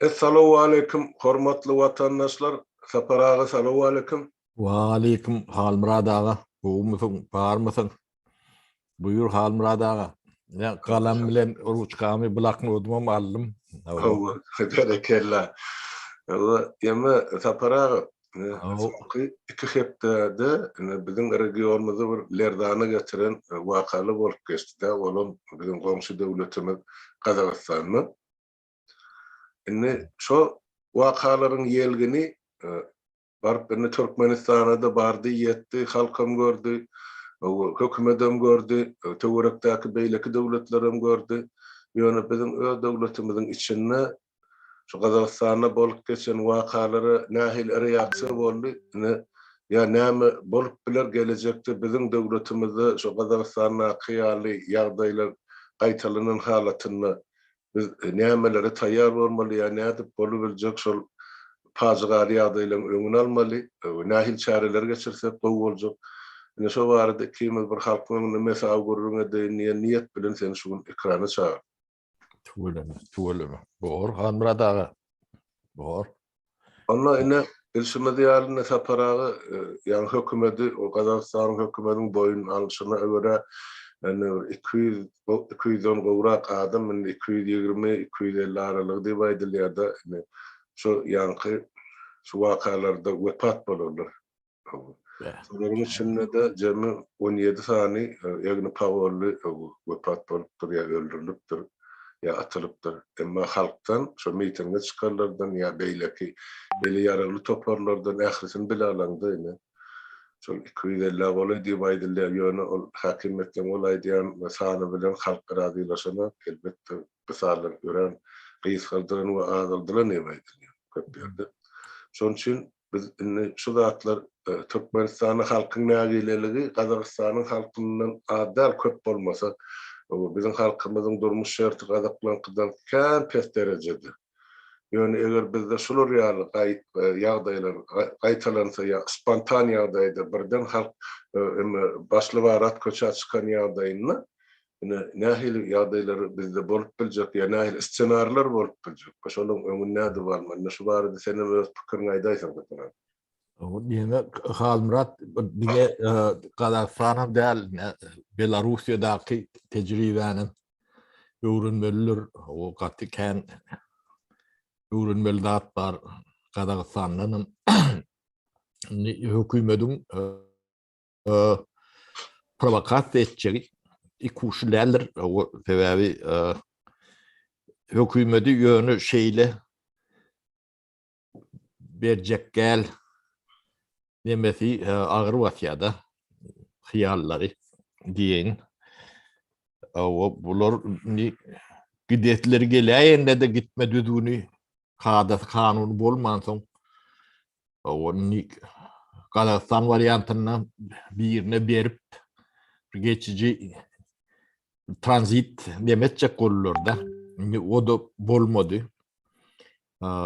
Essalawwaleýkim hormatly watandaşlar Sapar aga salawwaleýkim. Waleýkim Halmyrat aga gowumysyň barmysyň buýur Halmyrat aga ine galam bilen ruçkamy bloknodymam aldym. Hawa berekella. Hawa ýeme Sapar aga soňky iki hepdede ine biziň regionymyzy bir lerzana getiren wakalar bolup geçdi-dä olam biziň goňşy döwletimiz Gazagystanda. Indi şo wakalaryň ýelgini baryp indi Türkmenistana-da bardy, ýetdi, halkam gördi, hökümedem gördi, töwerekdäki beýleki döwletlerem gördi. Ýöne biziň öz döwletimiziň içinde şu Gazagystanda bolup geçen wakalara nähili reaksiýa boldy, ine, ýa näme bolup biler gelejekde biziň döwletimizde şu Gazagystandaky ýaly ýagdaýlar gaýtalanan halatynda Biz nämelere taýýar bolmaly ýa nädip bolubiljek şol pajygaly ýagdaýlaryň öňüni almaly, nähili çäreler geçirsek gowy boljak. Ine şo barada ikimiz bir halkyň öňünde mesawy gürrüň edeýin diýen niýet bilen seni şu gün ekrana çagyrdym. Tüweleme, tüweleme. Bor, Hanmyrat aga. Bor. Onda ine, bilşimiz ýaly, ine Sapar aga, ýaňy hökümedi, o Gazagystanyň hökümediniň boýun alşyna görä, ine bir 200, 200-den gowrak adam, indi 220, 250 aralygy diýip aýdylýar-da, ine şu ýaňky şu wakalarda wepat bolanlar. Şolaryň içinde-de jemi 17 sany egni pagonly wepat bolupdyr ýa öldürilipdir, ýa atylypdyr. Emma halkdan, şo mitinge çykanlardan ýa beýleki eli ýaragly toparlardan ählisini bile alaňda ine, şol 250-ä golaý diýip aýdylýar. Ýöne ol häkimiýetleň ol aýdýan sany bilen halk razylaşanok. Elbetde, bu sanlar örän gysgaldylan we azaldylan diýip aýdylýar köp ýerde. Şonuň üçin Biz indi şu zatlar Türkmenistanda halkyň nägileligi Gazagystanyň halkyndan az däl köp bolmasa biziň halkymyzyň durmuş şerti gazaklaňkydan kän pes derejede. Ýöne eger bizde şular ýaly ýagdaýlar gaýtalansa ýa spontan ýagdaýda birden halk başly-barat köçä çykan ýagdaýynda Ine, nähili ýagdaýlar bizde bolup biljek ýa nähili ssenariler bolup biljek we şolaryň öňüni nädip almaly? Ine, şu barada senem öz pikiriňi aýdaýsaň Sapar aga. Diýmek, Halmyrat, diňe Gazagystanam däl, Belarussiýadaky tejribänem öwrenmelidir. O gaty kän öwrenmeli zat bar Gazagystandanam. Indi hökümediň prowokasiýa etjegi ikuçly däldir. Sebäbi hökümeti ýöne şeýle berjek däl nemesi agyr basýar-da, hyýallary diýeýin. Bular indi gidesleri geläýende-de gitme düzgüni, kadasy, kanuny bolmansoň Ony Gazagystan wariantynda birine berip geçiji tranzit neme etjek boldular-da. Indi o-da bolmady.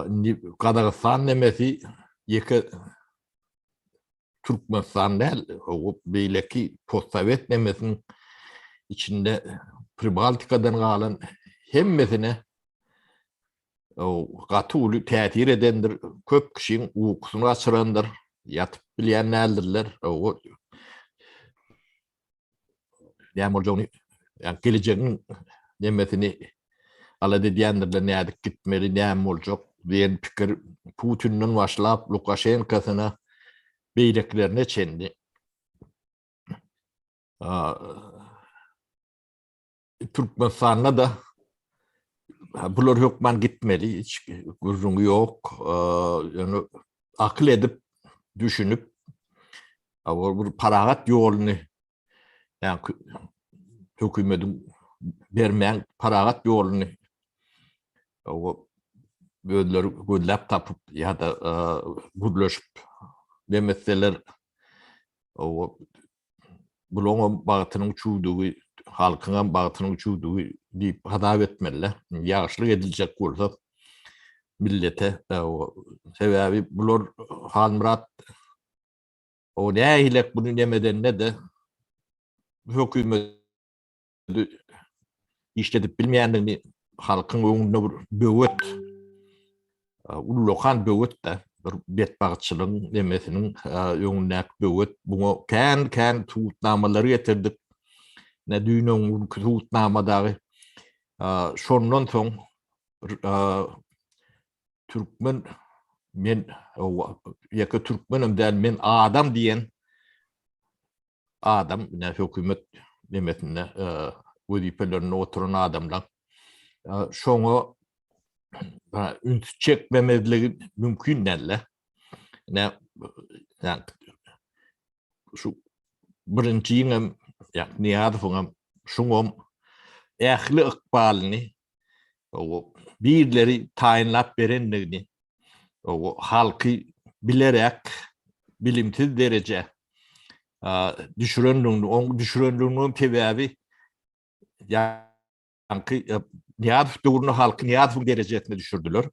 Indi Gazagystan nemesi ýeke Türkmenistan däl, o beýleki postsowet nemesiniň içinde Pribaltikadan galan hemmesine gaty uly täsir edendir, köp kişiň ukusyny gaçyrandyr, ýatyp bilýän däldirler. Näme boljagyny, ýa gelejegiň nemesini alada edýändirler, nädip gitmeli, näme boljak diýen pikir Putinden başlap Lukaşenkosyna, beýlekilerine çenli. Türkmenistanda-da bular hökman gitmeli, hiç gürrüňi ýok. Ýöne akyl edip, düşünip, bir parahat ýoluny, ýa hökümetiň bermän parahat ýoluny özleri gözläp tapyp ýa-da gürleşip demeseler, Bulaňam bagtynyň çüwdügi, halkyňam bagtynyň çüwdügi diýip hasap etmeli-dä. Ýagşylyk ediljek bolsa millete, sebäbi bular Halmyrat o nähilek buny nemedende-de hökümet işledip bilmeýändigini halkyň öňünde bir böwet. Ullakan böwet-de, bir betbagtçylygyň nemesiniň öňündäki böwet. Buňa kän-kän subutnamalary getirdik. Ine düýn-öňňünki subutnama dagy. Şondan soň türkmen men ýeke türkmenem däl, men adam diýen adam ine hökümet nemesinde wezipelerinde oturan adamlar şoňa üns çekmemezligi mümkin däl-de. Ine şu birinjiňem ýa Nyýazowyňam şuňam ähli ykbalyny birleri taýynlap berendigini halky bilerek bilimsiz derejä düşürendigini, oň düşürendiginiň sebäbi ýaňky Nyýazow döwründe halky Nyýazowyň derejesine düşürdiler.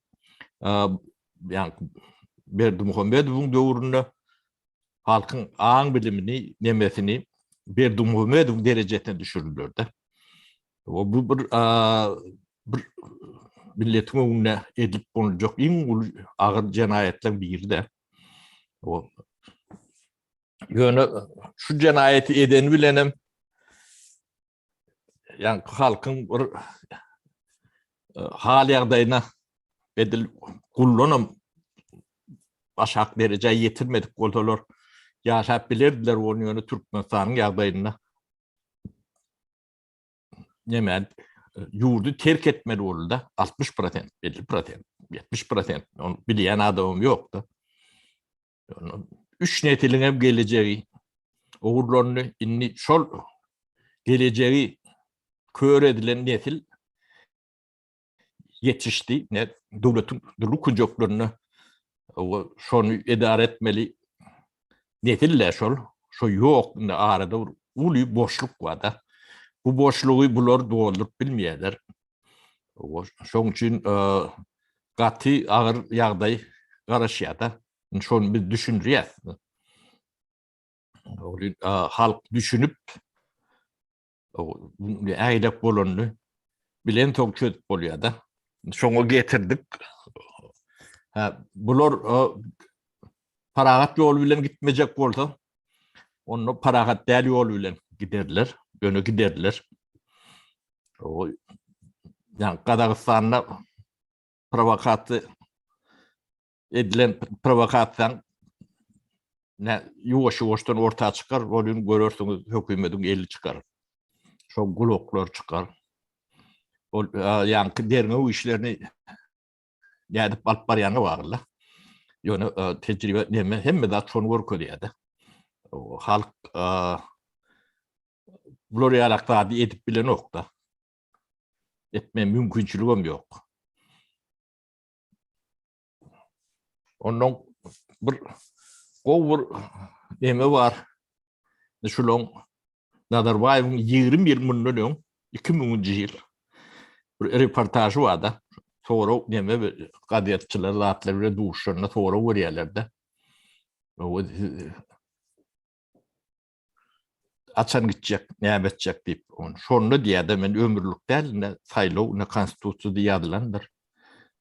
Ýaňky Berdimuhamedowyň döwründe halkyň aň bilimini, nemesini Berdimuhamedowyň derejesine düşürdiler-de. Bu bir bir milletiň öňünde edilip boljak iň uly agyr jenaýatlaryň biri-de. Ýöne şu jenaýaty edeni bilenem ýa halkyň bir hal ýagdaýyna edil gullanam aşak derejä ýetirmedik bolsalar ýaşap bilerdiler ony ýöne Türkmenistanyň ýagdaýynda näme ýurdy terk etmeli boldy-da 60 prosent, 50 prosent, 70 prosent ony bilýän adamym ýok-da. Üç nesiliň hem gelejegi ogurlandy. Indi şol gelejegi kör edilen nesil ýetişdi. Ne döwletiň dürli künjeklerinde şony edara etmeli nesil-de şol. Şo ýok indi arada bir uly boşluk bar-da. Bu boşlugy bular dolduryp bilmeýärler. Şoň üçin gaty agyr ýagdaý garaşýar-da. Şony biz düşündirýäs. Halk düşünip äýlek bolanyny bilen soň çözüp bolýar-da. Şoňa getirdik. Ha, bular parahat ýol bilen gitmejek bolsa, onda parahat däl ýol bilen giderler, ýöne giderler. O ýa Gazagystanda prowokasiýa edilen prowokasiýaň ne ýuwaş-ýuwaşdan orta çykar, ol gün görersiňiz hökümediň eli çykar. Şo gulaklar çykar. Ol ýaňky derňew işlerini nädip alyp barýanyna bagly. Ýöne tejribe neme hemme zat şony görkezýär-de. Halk bular ýalak zady edip bilenok-da. Etme mümkinçiligem ýok. Ondan bir gowy bir neme bar. Şulaň Nazarbaýewiň 20 ýyl mundan öň 2000-nji ýyl bir reportažy bar-da. Sorag neme gazetçiler zatlar bilen duşanda sorag berýärler-de. Haçan gitjek, näme etjek diýip. Şonda diýýär-de, men ömürlik däl, ine saýlaw, ine konstitusiýada ýazylandyr.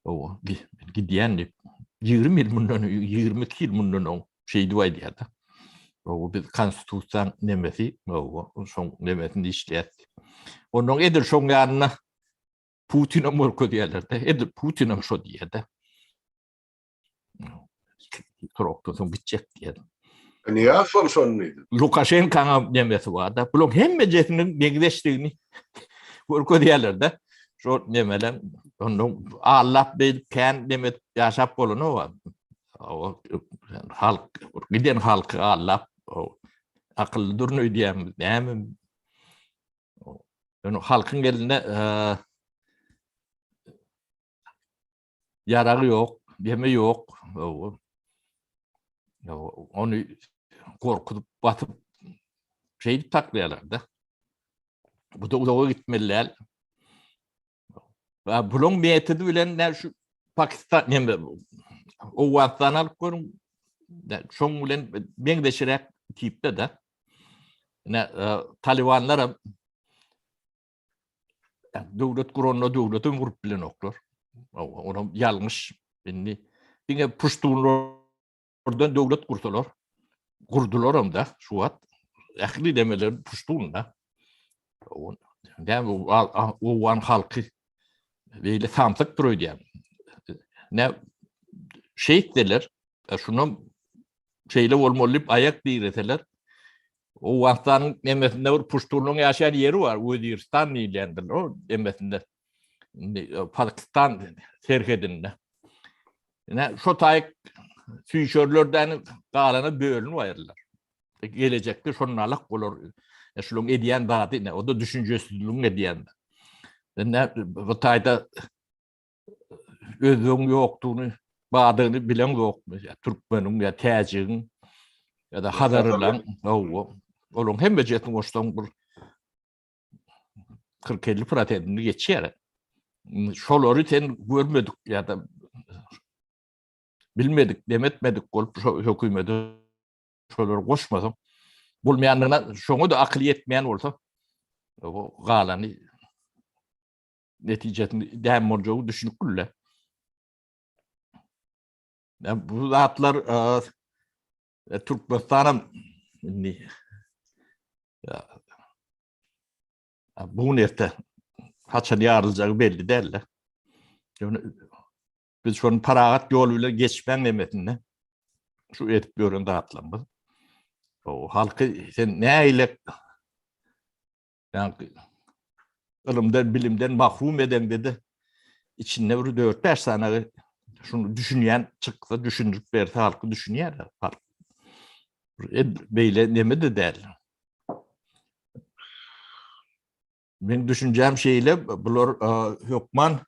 Owa, men gidýän diýip. 20 ýyl mundan, 22 ýyl mundan öň şeýdip aýdýar-da. Owa, biz konstitusiýaň nemesi, owa, şoň nemesini işleýäs diýip. Ondan edil şoň ýanynda Putinem görkezýärler-de, edil Putinem şo diýýär-de. Turokdan soň gitjek diýen. Nyýazow şony diýdi. Lukaşenkaň nemesi bar-da. Bularyň hemmejesiniň meňzeşdigini görkezýärler-de. Şo nemeler ondan allap beýdip kän neme edip ýaşap bolanok. Halk giden halky allap akylly durun öýdýärmi näme? Ýöne halkyň elinde Ýaragy ýok, demi ýok. Ony gorkuzyp, basyp şeýdip saklaýarlar-da. Bu da uzaga gitmeli däl. Bulaň metody bilen nä şu Pakistan, näme Owganystany alyp görüň. Şoň bilen meňzeşiräk tipde-de. Ine, Talibanlar Döwlet guranda döwletem gurup bilenoklar. Onam ýalňyş. Indi Diňe puştunlardan döwlet gursalar, gurdular hem da şu wagt ähli demeler puştun da. Näme owgan halky beýle samsykdyr öýdýän. Ne şeýtseler, şunam şeýle bolmaly diýip aýak direseler, Owganystanyň nemesinde bir puştunlaryň ýaşaýan ýeri bar, Weziristan diýilýändir o nemesinde. Indi Pakistan serhedinde. Ine şo taýyk süýşerlerden galana bölünip aýrylar. Gelejekde şonalak bolar. E, şularyň edýän zady ne? O da düşünjesizligiň edýän. Ine bu taýda özbegiň ýokdugyny, bardygyny bilen ýokmy? Ýa türkmeniň, ýa täjigiň, ýa-da hazarylaň, hawa. Olaryň hemmejesini goşsaň bir 40-50 prosentini geçýär. Şolary sen görmedik ýa-da bilmedik, demetmedik bolup şo hökümete şolary goşmasaň, bolmaýandygyna şoňa-da akyl ýetmeýän bolsa, o galany netijesini däm boljagy düşünikli. Bu zatlar e, Türkmenistanam indi bu gün erte haçan ýaryljagy belli däl-de. Ýöne biz şony parahat ýol bilen geçmäň demesinde şu edip ýören zatlarymyz. O halky sen näile Ýagny ylymdan, bilimden mahrum edeňde-de içinde bir 4-5 sany şuny düşünýän çyksa, düşündirip berse halky düşünýär. Halk. Beýle neme-de däl. Men düşünjäm şeýle, bular hökman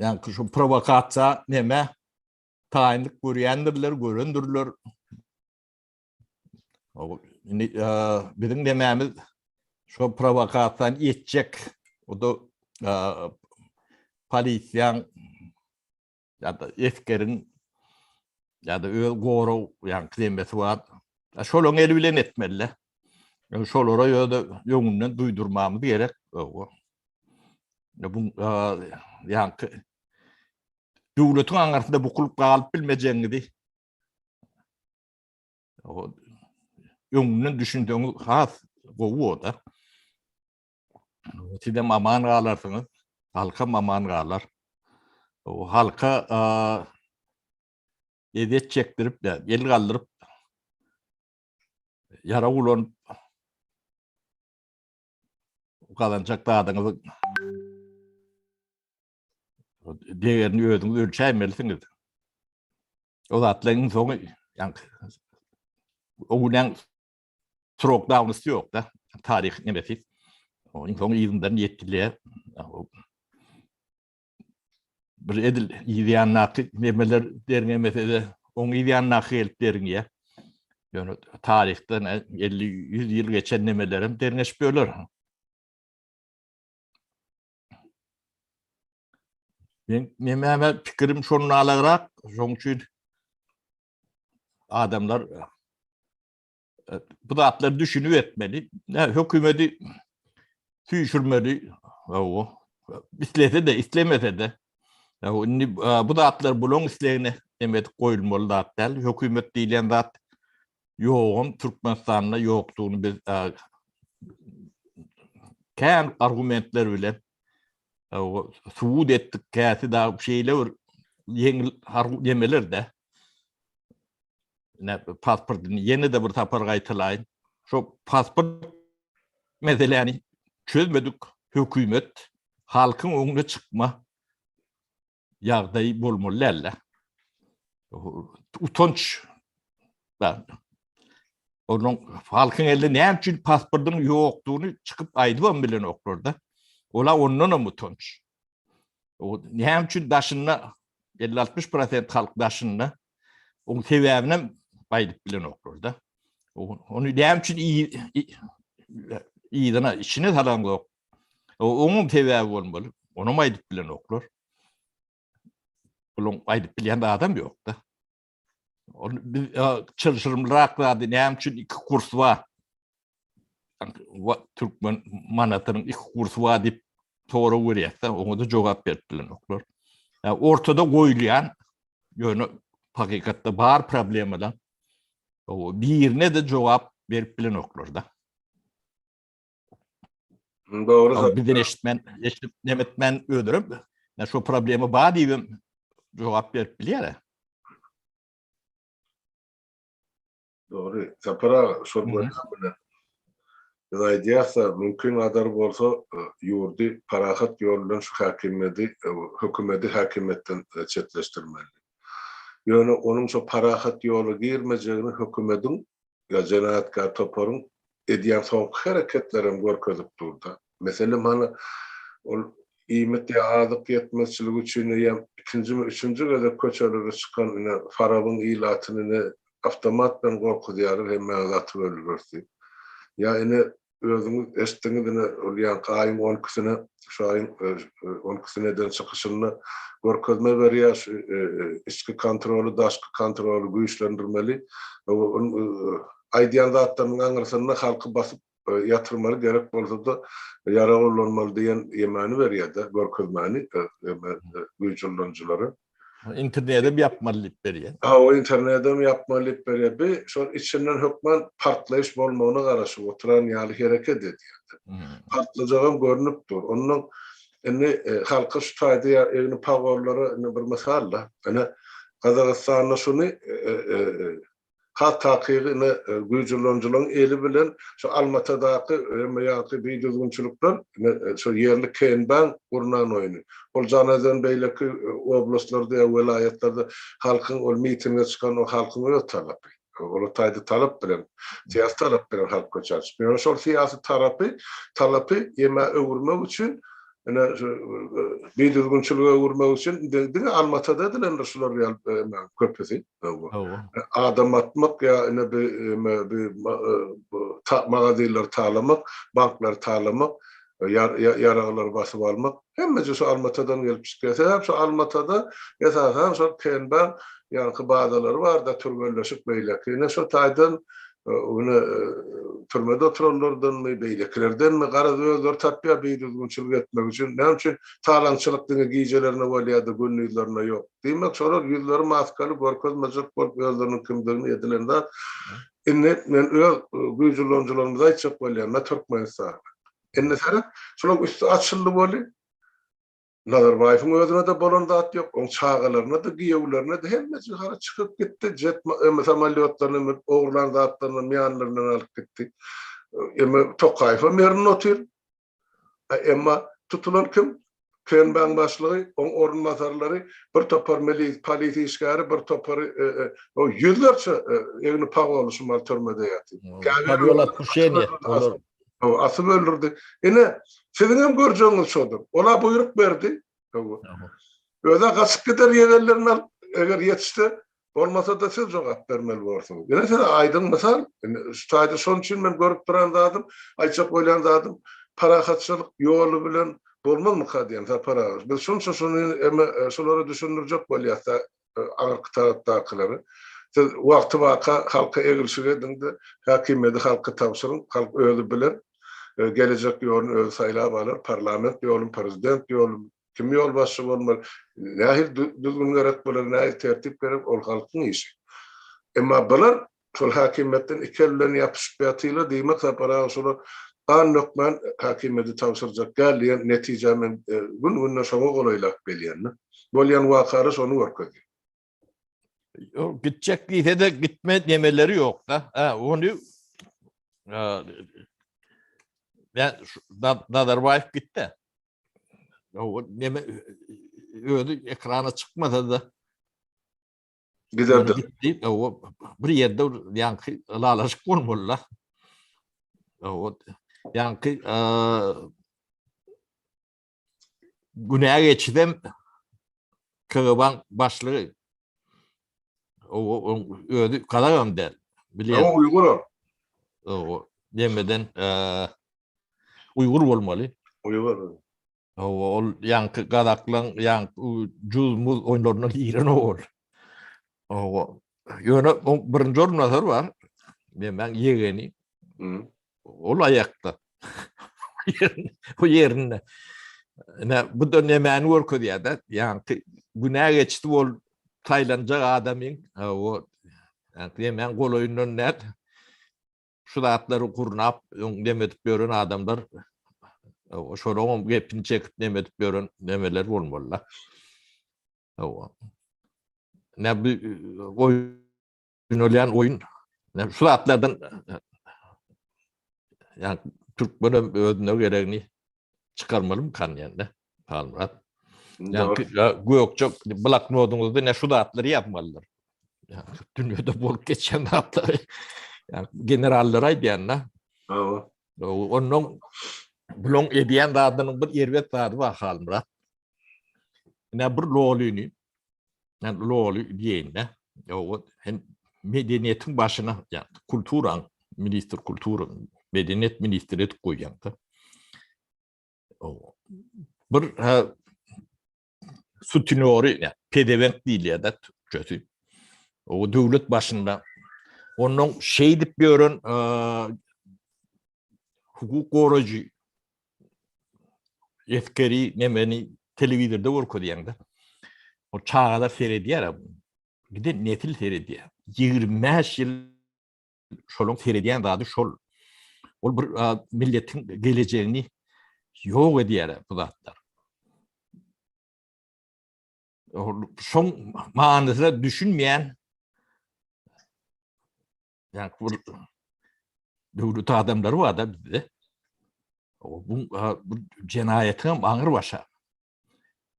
ýagny şu prowokasiýa neme taýynlyk görýändirler, görendirler. Indi biziň nemämiz şo prowokasiýany etjek. O da polisiýaň ýa-da esgeriň ýa-da öz gorag ýa klemesi bar. Şolaryň eli bilen etmeli. Şolara ýa-da öňünden duýdurmamyz gerek. Bu ýa-da döwletiň aňyrsynda bukulyp galyp bilmejegiňizi Öňünden düşünseňiz has gowy bolar. Sizem aman galarsyňyz, halkam aman galar. O halka ezýet çekdirip, el galdyryp, ýarag ulanyp gazanjak zadyňyzy degerini özüňiz ölçäýmelisiňiz. O zatlaryň iň soňy ýaňky o günäň srok dawnosty ýok-da. Taryh nemesi. O iň soňy yzyndan ýetdilýär. Bir edil yz ýanyndaky nemeler derňemese-de, oň yz ýanyndaky gelip derňýär. Ýöne taryhdan 50-100 ýyl geçen nemelerem derňeşip ýörler. Men näme pikirim şonun alagrak, şoň üçin adamlar e, bu zatlary düşünip etmeli. Ne hökümeti süýşürmeli. Hawa. Islese de, islemese de. Ya indi e, bu zatlar bulaň islegine demedik goýulmaly zat däl. Hökümet diýlen zat ýogam Türkmenistanda ýokdugyny biz e, kän argumentler bilen subut etdik käsi da şeýle bir ýeňil demeler-de. Ne pasportyny ýene-de bir sapar gaýtalaýyn. Şo pasport meseläni çözmedik hökümet halkyň öňüne çykma ýagdaýy bolmaly däl-de. Utanç. Onuň halkyň elinde näme üçin pasportynyň ýokdugyny çykyp aýdybam bilenoklar-da. Ola ondan hem utanç. O näme üçin daşynda 50-60 prosent halk daşynda oň sebäbini hem aýdyp bilenoklar-da. Ony näme üçin yzyna içine salan ýok. Onuň sebäbi bolmaly. Onam aýdyp bilenoklar. Buluň aýdyp bilýän adam ýok-da. Ol biz çylşyrymlyrak zady näme üçin iki kurs bar? Türkmen manatynyň iki kursy bar diýip sorag berýär-de, oňa da jogap berip bilenoklar. Ortada goýulýan ýöne hakykatda bar problemadan birine de jogap berip bilenoklar-da. Dogry. Bizden eşitmän, eşidip näme etmän öldürip, şu problema bar diýip jogap berip bilýär. Dogry. Sapar aga, şol bolýar bilen. Biz aýdýarsa, mümkin gadar bolsa, ýurdy parahat ýol bilen şu häkimiýeti, hökümeti häkimiýetden çetleşdirmeli. Ýöne onuň şo parahat ýola girmejegini hökümediň ýa jenaýatkär toparyň edýän soňky hereketlerem görkezip dur-da. Meselem, hany, ol iýmit ýa azyk ýetmezçiligi üçin eýýäm ikinjimi, üçünji gezek köçelere çykan ine Farabyň ilatyny ine awtomat bilen gorkuzýarlar, hemmäňizi atyp öldüreris diýip. Ýa ine Özüňiz eşitdiňiz ine ol ýaňky aýyň on ikisine şu aýyň on ikisine eden çykyşynda görkezme berýär şu içki kontroly daşky kontroly güýçlendirmeli aýdýan zatlarynyň aňyrsynda halky basyp ýatyrmaly gerek bolsada ýarag ullanmaly diýen ýemany berýärde görkezmäni güýç ullanyjylara. Internedem ýapmaly diýip berýär. Hawa, internedem ýapmaly diýip berýär. Bi şol içinden hökman partlaýyş bolmagyna garaşyp oturan ýaly hereket edýär. Partlajagam görnüp dur. Ondan indi halka şu taýda ýa egni pagonlara indi bir mysal-da. Ine, Gazagystanda şuny Has takygy ine güýç ulanyjylaryň eli bilen şu Almatadaky hem ýaňky bidüzgünçilikler ine şu ýerli KNB-iň gurnan oýny. Ol Janaözen beýleki oblastlarda ýa welaýatlarda halkyň ol mitinge çykan o halkyň öz talapy. Ol o taýda talap bilen, syýasy talap bilen halk köçä çykdy. Ýöne şol syýasy tarapy, talapy ýemä öwürmek üçin ine şu bidüzgünçilige öwürmek üçin diňe Almatada edilendir şular ýaly köpüsi. Adam atmak ýa ine bi bi magazinleri talamak, banklary talamak, ýaraglary basyp almak hemmesi şu Almatadan gelip çykýar. Sebäp şu Almatada esasan şol KNB-iň ýaňky bazalary bar-da, türgenleşik beýleki. Ine şo taýdan Ine, türmede oturanlardanmy, beýlekilerdenmi, garaz özleri tapýar bidüzgünçilik etmek üçin. Näme üçin talaňçylyk diňe gijelerine bolýar-da, gündizlerine ýok? Diýmek, şolar ýüzleri maskaly görkezmejek bolup özleriniň kimdigini edilen zat. Indi men öz güýç ulanyjylarymyza aýtjak bolýan, men Türkmenistanda. Indi seret, şolaryň üsti açyldy weli, Nazarbaýewiň özüne-de bolan zat ýok, oň çagalaryna-da, giýewlerine-de hemmesi hara çykyp gitdi, jet eme samolýotlaryna münüp ogurlan zatlarynam ýanlaryndan alyp gitdi. Eme Tokaýewem ýerinde otyr. Emma tutulan kim? KNB-niň başlygy, oň orunbasarlary, bir topar milis, polis işgäri, bir topary o ýüzlerçe egni pagonly şumal türmede ýatyr. Käbiri otpuşeniýe olar. Hawa, asyp öldürdi. Ine, siziňem görjegiňiz şodur. Ol-a buýruk berdi. Hawa. Öz-ä gaçyp gider ýegenlerini alyp, eger ýetişse, bolmasa-da siz jogap bermeli borsuňyz. Ine size aýdyň mysal. Indi şu taýda şonuň üçin men görüp duran zadym, aýtjak bolýan zadym, parahatçylyk ýoly bilen bolmazmyka diýen Sapar aga. Biz şunça şuny eme şulara düşündirjek bolýas-da. aňyrky tarapdakylary. Siz wagty-waka halka eglşik ediň-de, häkimiýeti halka tabşyryň, halk özi biler, gelejek ýoluny özi saýlap alar, parlament ýolumy, prezident ýolumy, kim ýolbaşçy bolmaly, nähili düzgün gerek bolar, nähili tertip gerek, ol halkyň işi. Emma bular Şol häkimiýetden iki el bilen ýapyşyp ýatylar, diýmek Sapar aga şolar gan dökmän häkimiýeti tabşyrjak däl diýen netijä men gün-günden şoňa golaýlap gelýän. Bolýan wakalar şony görkezýär. Ýok, gitjek diýse-de gitme nemeleri ýok-da. Hä, ony Nazarbaýew gitdi. O neme özi ekrana çykmasa-da Giderdi. Gitdi. O bir ýerde ýaňky ylalaşyk bolmaly-da. O ýaňky günä geçsem KGB-niň başlygy o özi gazagam däl. Bilýän. O uýgur o. O demeden uýgur bolmaly. Uýgur. Hawa, ol ýaňky gazaklaň ýaňky juz-muz oýunlaryna giren ol. Hawa. Ýöne oň birinji orunbasary bar. Nemäň ýegeni. Ol aýakda. O ýerinde. Ine, bu da nemäni görkezýär-de, ýaňky günä geçdi bol saýlanjak adamyň o ýa-ni golaýyndan däl. Şu zatlary gurnap, öň dem edip ýören adamlar şolaryň gepini çekip dem edip ýören nemeler bolmaly-da. Hawa. Ne bu oýnalýan oýun. Ne şu zatlardan ýa türkmenem özüne geregini çykarmalymykan diýende Halmyrat. Ýa gökje bloknodyňyzda ne şu zatlary ýazmalydyr. Ýa dünýede bolup geçen zatlary. Ýa generallar aýdýan-da. Hawa. Ondan bulan edýän zadynyň bir erbet zady bar Halmyrat. Ine bir lolyny, yani loly diýeýin-de, o hem medeniýetiň başyna, ýa kulturaň, ministr kultura, medeniýet ministri edip goýýan-da. Bir sutinori, ýa pedewenk diýilýär-de türkçesi. O döwlet başynda ondan şeýdip ýören hukuk goraýjy esgeri nemeni telewizorda görkezýäňde. O çagalar seredýär. Giden nesil seredýär. 25 ýyl şolaň seredýän zady şol. Ol bir milletiň gelejegini ýok edýär bu zatlar. Şoň manysyna düşünmeýän ýa bir döwlet adamlary bar da bizde. Bu bu jenaýatyň hem aňyr başa.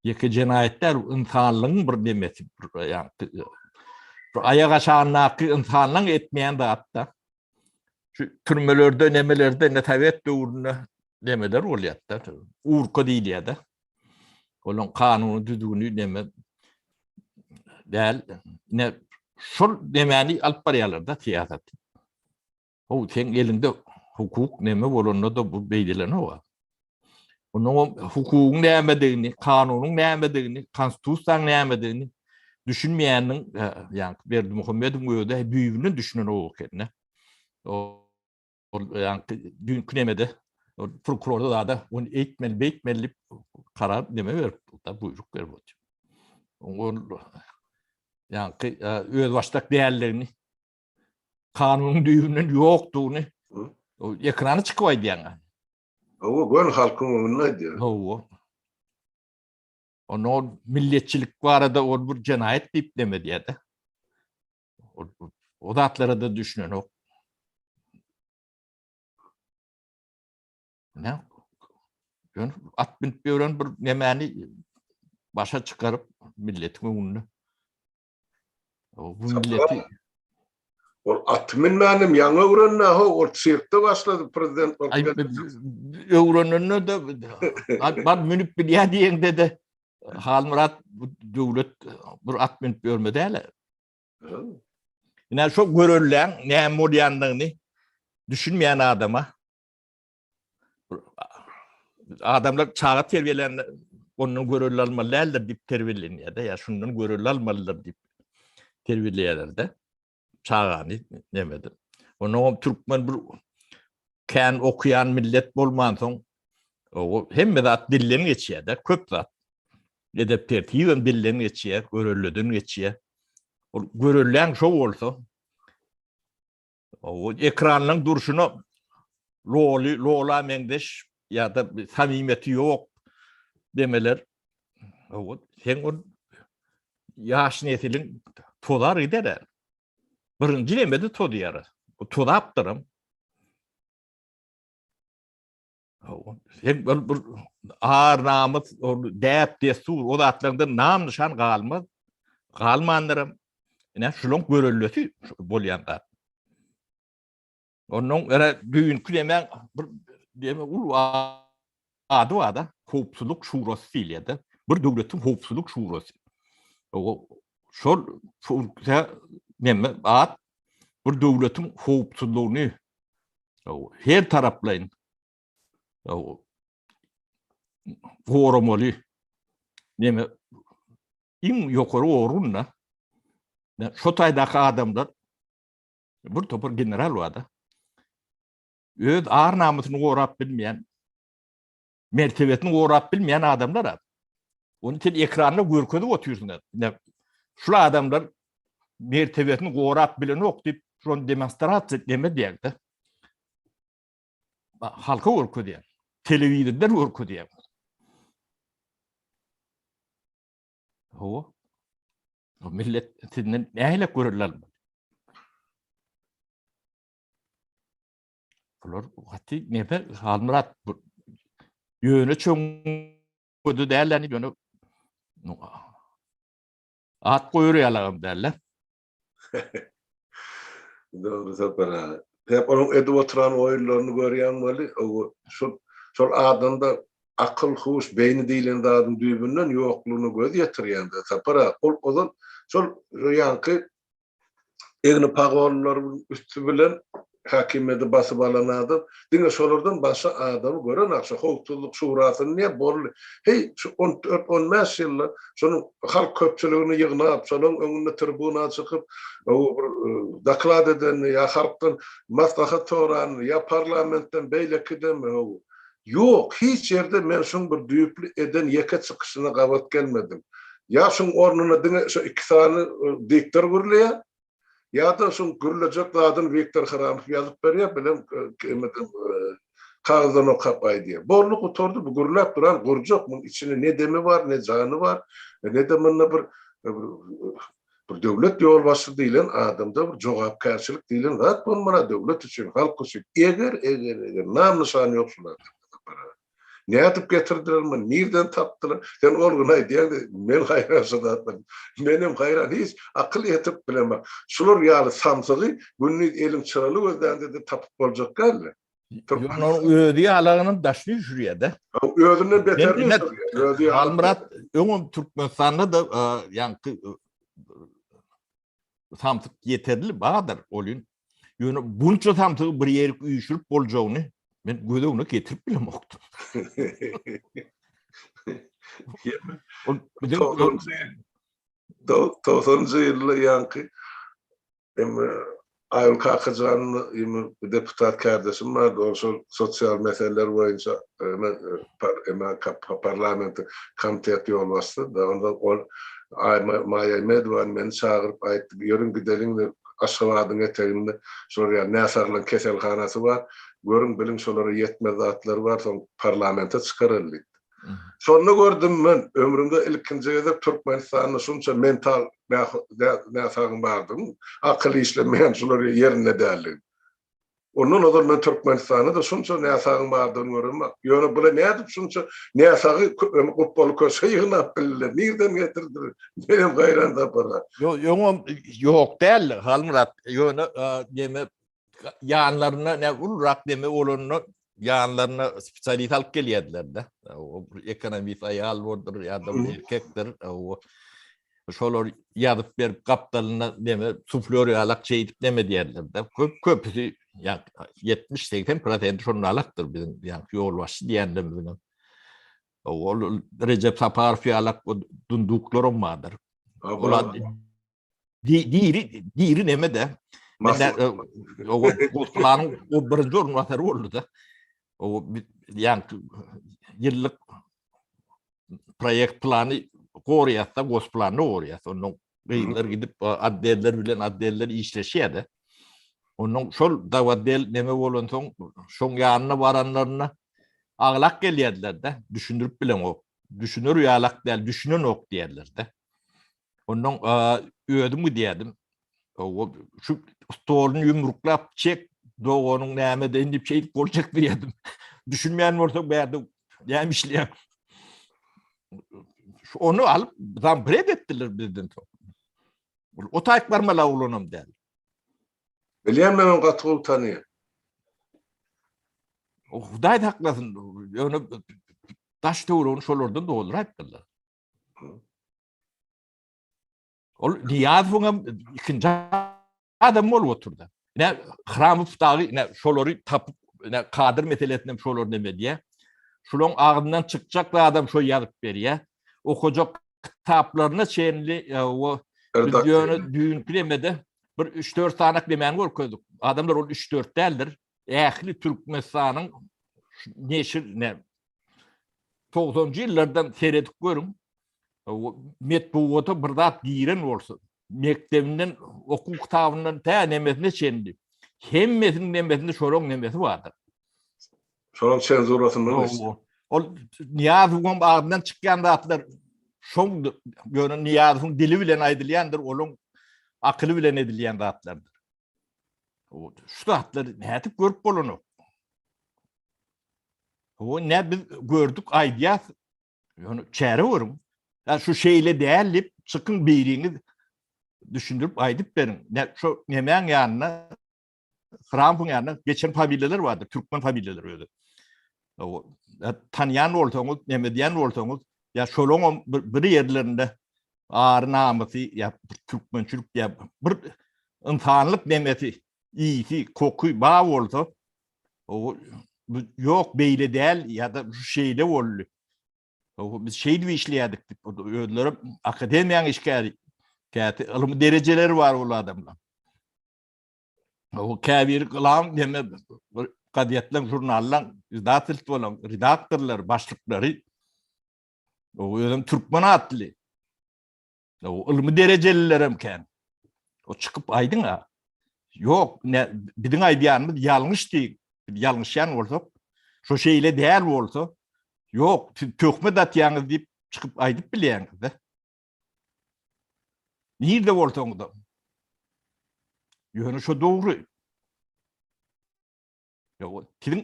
Ýeke jenaýat däl, ynsanlygyň bir nemesi, ýa bir aýak aşagyndaky ynsanlaň etmeýän zat-da. Şu türmelerde, nemelerde, ne sowet döwründe nemeler bolýar-da, urka diýilýär-de. Olaň kanuny düzgüni neme däl. Ne şol nemäni alyp barýarlar-da syýasaty. How seň eliňde hukuk neme bolanda-da bu beýdilenok. Onuň hukugyň nämedigini, kanunyň nämedigini, konstitusiýanyň nämedigini düşünmeýäniň, e, ýa Berdimuhamedowyň özi düýbünden düşünenok ekeni. Ol ýa düýnki nemede ol prokurorda zada ony eýtmeli, beýtmeli diýip karar neme berip, da buýruk berip otyr. Ol ýa e, özbaşdak däldigini kanunyň düýbünden ýokdugyny ekrana çykyp aýdýaň. Hawa, göni halkyň öňünde aýdýar. Hawa. Onda ol milletçilik barada ol bir jenaýat diýip neme diýýär-de. O zatlara da düşünenok. Ne? Ýöne at binip ýören bir nemäni başa çykaryp milletiň öňünde Bu milleti Ol at minmänem ýaňy öwrendi ho, ol sirkde başlady prezident bolup. Ay, öwrenende de bar münüp bilýär diýende de Halmyrat bu döwlet bir at münüp ýörme däl. Ine şo görelläň näme bolýandygyny düşünmeýän adama Adamlar çaga terbiýelände ondan görelde almaly däldir diýip terbiýelenýär-de, ýa şundan görelde almalydyr diýip terbiýeleýärler-de. Çagany nemede. Ondan türkmen bir kän okuýan millet bolmansoň, o hemme zat dilden geçýär-de, köp zat. Edep tertibem dilden geçýär, görelleden geçýär. Ol görelläň şo bolsa, O ekranyň durşuna loly, lola meňzeş ýa-da samimiýeti ýok demeler. O sen ol ýaş nesiliň tozar gider. Birinji nemede tozýar. Bu tozapdyram. Sen ol bir ar namys, ol däp destur, o zatlardan nam nyşan galmaz. Galmandyram. Ine şulaň görellesi bolýan zat. Ondan ere düýnki demäň bir deme uly ady bar da, howpsuzlyk şurasy diýilýär-de. Bir döwletiň howpsuzlyk şurasy. O şol funksiýa neme at bir döwletiň howpsuzlygyny her taraplaýyn goramaly neme iň ýokary orunda şo taýdaky adamlar bir topar general barda öz ar namysyny gorap bilmeýän mertebesini gorap bilmeýän adamlar. Ony sen ekranda görkezip otyrsyň. Ine, şul adamlar mertebesini gorap bilenok diýip, şony demonstrasiýa neme diýýär-de. Halka görkezýär. Telewizordan görkezýär. Hawa. O millet sizden nähili görerler almaly? Bular gaty neme Halmyrat ýöne çöňňede dälläni ýöne at goýur ýalagam dälle. Dogry Sapar aga. Hep onuň edip oturan oýunlaryny görýäň weli, şol şol adamda akyl, huş, beýni diýlen zadyň düýbünden ýoklugyna göz ýetirýäň-de Sapar aga. Ol ozal şol ýaňky egni pagonlylaryň üsti bilen häkimiýeti basyp alan adam, diňe şolardan başga adamy görenok, şu howpsuzlyk şurasyny diýýär, boldy. Heý, şu on dört, on bäş ýylda şonuň halk köpçüligini ýygnap, şolaryň öňünde tribuna çykyp, bir doklad edenini ýa halkdan maslahat soranyny, ýa parlamentden, beýlekiden, Ýok, hiç ýerde men şuň bir düýpli eden ýeke çykyşyna gabat gelmedim. Ýa şuň ornuna diňe şo iki sany diktor gürleýär, ýa-da şuň gürlejek zadyny Wiktor Hramow ýazyp berýär, bilem kimeden kagyzdan okap aýdýar. Boldy, gutardy, bu gürläp duran gurjak, muň içinde ne demi bar, ne jany bar, ne-de munda bir Bir döwlet ýolbaşçysy diýlen adamda bir jogapkärçilik diýlen zat bolmaly döwlet üçin, halk üçin. Eger, eger, eger nam-nyşan ýok şul adamda Sapar aga. Nädip getirdiler muny, nirden tapdylar? Sen ol gün aýdýaň, men haýran şu zatlara. Menem haýran, hiç akyl ýetirip bilemok. Şular ýaly samsygy gündiz eliň çyraly gözlände-de tapyp boljak däldi. Ýöne onuň özi ýalagynam daşyny üýşürýär-de. Özünden beterini üýşürýär. Özi ýaly. Halmyrat öňem Türkmenistanda-da ýaňky samsyk ýeterli bardyr olyn. Ýöne bunça samsygy bir ýerik üýşürip boljagyny men göz öňüne getirip bilemokdym. Ol Togsanynjy ýylda ýaňky Emme Aýgül Kakajan ýene bir deputat kärdeşim bardy, ol şol sosial meseleler boýunça eme parlamentiň komitet ýolbaşçysy da, onda ol Maýa Aýmedowany meni çagyryp aýtdy, ýörüň gideliň Aşgabadyň eteginde şolar ýaly näsaglaryň keselhanasy bar, görüň biliň şolara ýetmez zatlary bar, soň parlamente çykaraly diýdi. Şonda gördüm men, ömrümde ilkinji gezek Türkmenistanda şunça mental näsagyň bardygyny, akyly işlemeýän şular ýerinde däldigini. Ondan ozal men Türkmenistanda-da şunça näsagyň bardygyny göremok. Ýöne bular nädip şunça näsagy gupbaly köşge ýygnap bildiler, nirden getirdiler? Menem haýran Sapar-a. Ýok, öňem ýok däldi Halmyrat. Ýöne neme ýanlaryna ne ulurak neme bolanda ýanlaryna spesialist alyp gelýärdiler-de. O bir ekonomist aýal boldur ýa-da bir erkekdir. O şolar ýazyp berip gapdalynda neme suflör ýalak şeýdip neme diýerler-de. Köp köpüsi ýa 70-80 prosenti şonda alakdyr biziň ýa ýolbaşçy diýenlerimiziň. Ol Rejep Saparow ýalak o dunduklaram bardyr. Olar Diri, diri neme de. O Gosplan'ın o birinji orunbasary boldy da. O yani ýyllyk proýekt plany goraýatda Gosplany goraýat. Ondan gyzlar gidip otdeller bilen otdeller işleşýär-de. Ondan şol dawatdel neme bolansoň şoň ýanyna baranlarynda aglak gelýärdiler-de, düşündirip bilenok. Düşüner ýalak däl, düşünenok diýerler-de. Ondan özüm gidýärdim. O şu stoluny ýumruklap çek, doganyň näme edeýin diýip şeýdip gol çekdirýärdim. Düşünmeýän bolsa bärde näme işleýär? Onu alyp zampred etdiler bizden soň. O taýyp barmaly oglanam däl. Bilýän men ony gaty gowy tanyýan. Hudaý saklasyn. Ýöne daş töweregini şolardan dolduraýypdyrlar. Ol Nyýazowyň hem ikinji adam bolup oturdy. Ine Hramow dagy ine şolary tapyp, ine kadr meselesini hem şolar neme edýär. Şularyň agzyndan çykjak zadam şo ýazyp berýär. Okajak kitaplaryna çenli e, o biz ýöne düýnki nemede bir 3-4 sanak nemäni görkezdik. Adamlar ol 3-4 däldir. Ähli Türkmenistanyň neşir ne 90-njy ýyllardan seredip görüň. Metbugata bir zat giren bolsa, mekdebinden, okuw kitabyndan tä nemesine çenli, hemmesiniň nemesinde şolaň nemesi bardyr. Şolaň senzurasyndan geçdi. Ol Nyýazowyň agzyndan çykýan zatlar şoň ýöne Nyýazowyň dili bilen aýdylýandyr, olaň akyly bilen edilýän zatlardyr. Şu zatlary nädip görüp bolanok? O ne biz gördük aýdýas. Ýöne çäre görüň. Ya şu şeýle däl diýip çykyň biriňiz düşündirip aýdyp beriň. Ne şu nemäň ýanyna Trampyň ýanyna geçen familiýalar bardyr, türkmen familiýalary özi. O tanýan bolsaňyz, neme diýen bolsaňyz, ýa şolaňam bir, bir ýerlerinde ary namysy ýa bir türkmençilik ýa bir ynsanlyk nemesi, iyisi, koky bar bolsa, o ýok beýle däl ýa-da şu şeýle boldy. O biz şeýdip işleýärdik diýip, özleri akademiýanyň işgäri, käte ylmy derejeleri bar ol adamlar. O käbir gylam neme gazetleň, žurnallaň izdatelstw bolan redaktorlar, başlyklary o özem türkmen atly. O ylmy derejeliler hem kän. O çykyp aýdyň a. Ýok, ne biziň aýdýanymyz ýalňyş diýip, ýalňyşýan bolsak, şo şeýle däl bolsa, ýok, siz töhmet atýaňyz diýip çykyp aýdyp bilýäňiz-de. Nirde bolsaňyz-da. Ýöne şo dogry. Ýok, siziň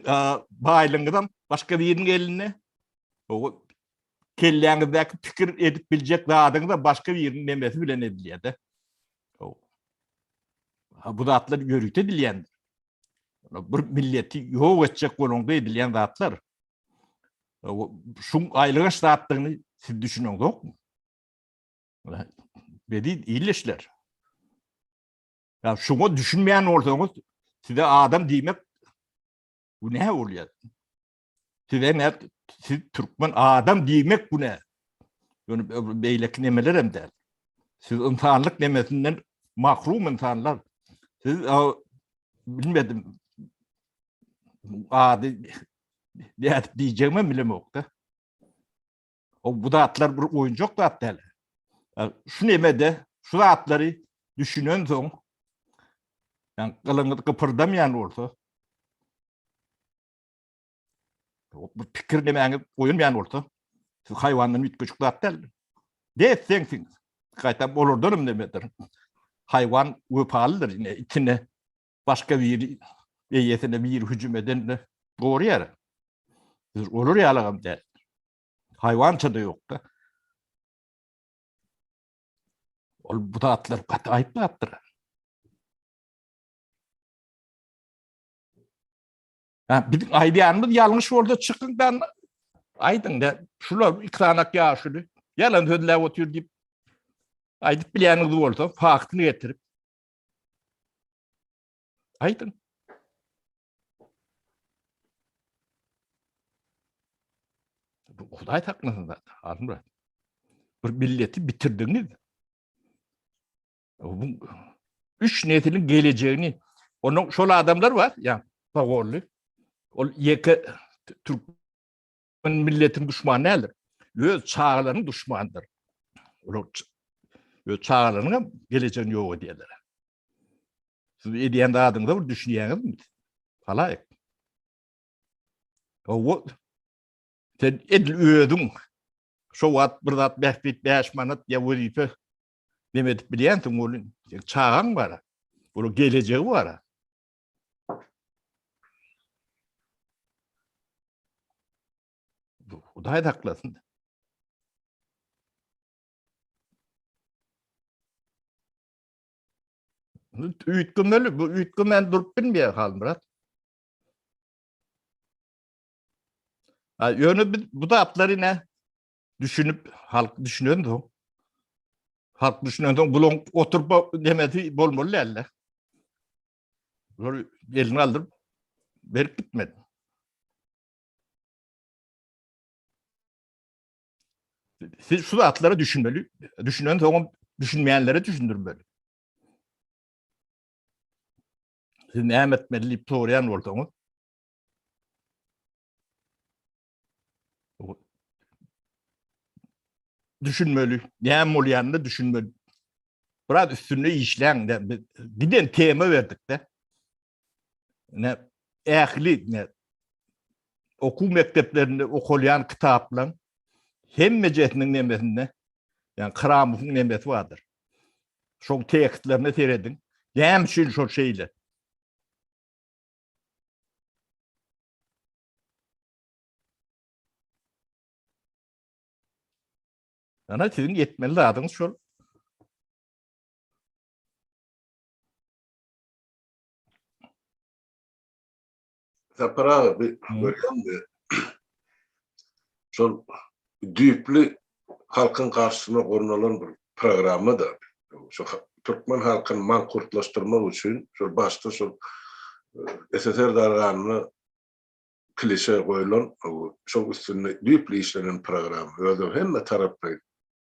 baýlygyňyzam başga biriniň elinde. O kelläňizdäki pikir edip biljek zadyňyz da başga biriniň nemesi bilen edilýär-de. Ha bu zatlar ýörite edilýändir. Bir milleti ýok etjek bolaňda edilýän zatlar. Şuň aýlygaç zatdygyny siz düşüneňzokmy? Bedi illeşler. Ya şuňa düşünmeýän bolsaňyz, size adam diýmek günä bolýar. Size ne siz türkmen adam diýmek günä. Ýöne beýleki nemeler hem däl. Siz insanlyk nemesinden mahrum insanlar. Siz bilmedim ady nädip diýjegimem bilemokda. O bu zatlar bir oýunjak zat däl. Şu nemede şu zatlary düşünen soň yani gylyňyz gypyrdamaýan bolsa bu pikir nemäňiz goýulmaýan bolsa siz haýwandan üýtgeşik zat däl. Des-deňsiňiz. Gaýtam olardan hem nemedir. Haýwan wepalydyr ine itine başga biri eýesine biri hüjüm edende goraýar. Biz olar ýalagam däl. Haýwança-da ýok-da. Ol bu zatlar gaty aýyp zatdyr. Ha, biziň aýdýanymyz ýalňyş bolsa çykyň dan aýdyň da şular iki sanak ýaşuly ýalan sözläp otyr diýip aýdyp bilýäniňiz bolsa faktyny getirip aýdyň. Bu Hudaý saklasyn zat, Halmyrat. Bir milleti bitirdiňiz. Bu üç nesiliň gelejegini onuň şol adamlar bar, ýa pagolly. Ol ýeke türkmen milletiň duşmany däldir. Öz çagalarynyň duşmanydyr. Olar öz çagalarynyň hem gelejegini ýok edýärler. Siz edýän zadyňyza bir düşünýäňizmi? Halaýyk. Owo sen edil özüň şo wagt bir zat bähbit 5 manat ýa wezipe neme edip bilýänsiň ol seň çagaň bar. Onuň gelejegi bar. Hudaý saklasyn. Üýtgemeli, bu üýtgemän durup bilmeýär Halmyrat. Ha, ýöne biz bu zatlary ne düşünip, halk düşünen soň, halk düşünen soň bulaň oturyp demesi bolmaly däldi. Bular elini aldyryp berip gitmedi. Siz şu zatlara düşünmeli, düşünen soňam düşünmeýänlere düşündirmeli. Siz näme etmeli diýip soraýan bolsaňyz, düşünmeli. Näme bolýanyna düşünmeli. Biraz üstünde işläň. Giden tema berdik-de. Ne ähli ne okuw mekdeplerinde okalýan kitaplaryň hemmejesiniň nemesinde, ýagny Kramowyň nemesi bardyr. Şoň tekstlerine serediň. Näme üçin şol şeýle? Ana siziň etmeli zadyňyz şol. Sapar aga bir görýäňmi? Şol düýpli halkyň garşysyna gurnalan bir programma da. Şu türkmen halkyny mankurtlaşdyrmak üçin şol başda şol SSR darganyna klişe goýlan, şol üstünde düýpli işlenen programma. Özem hemme taraplaýyn.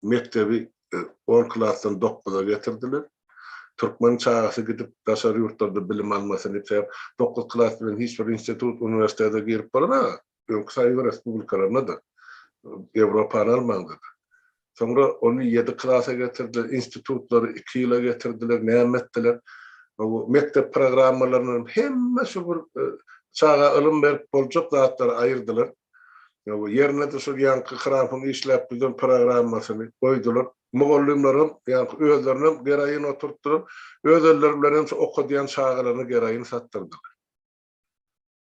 Mekdebi on klasdan dokuza getirdiler. Türkmen çagasy gidip daşary ýurtlarda bilim almasyn diýip, sebäp dokuz klas bilen hiç bir institut, uniwersitete girip bolanok. Öňki Soýuz respublikalarynda-da, Ýewropany almaňda-da. Soňra ony ýedi klasa getirdiler, institutlary iki ýyla getirdiler, näme etdiler. Bu mekdep programmalaryndan hemme şu bir çaga ylym berip boljak zatlary aýyrdylar. Ýerine-de şol ýaňky Krampyň işläp düzen programmasyny goýdular. Mugallymlaram ýaňky özlerinem geroin oturtdylar, öz elleri bilenem şu okadýan çagalaryna geroin satdyrdylar.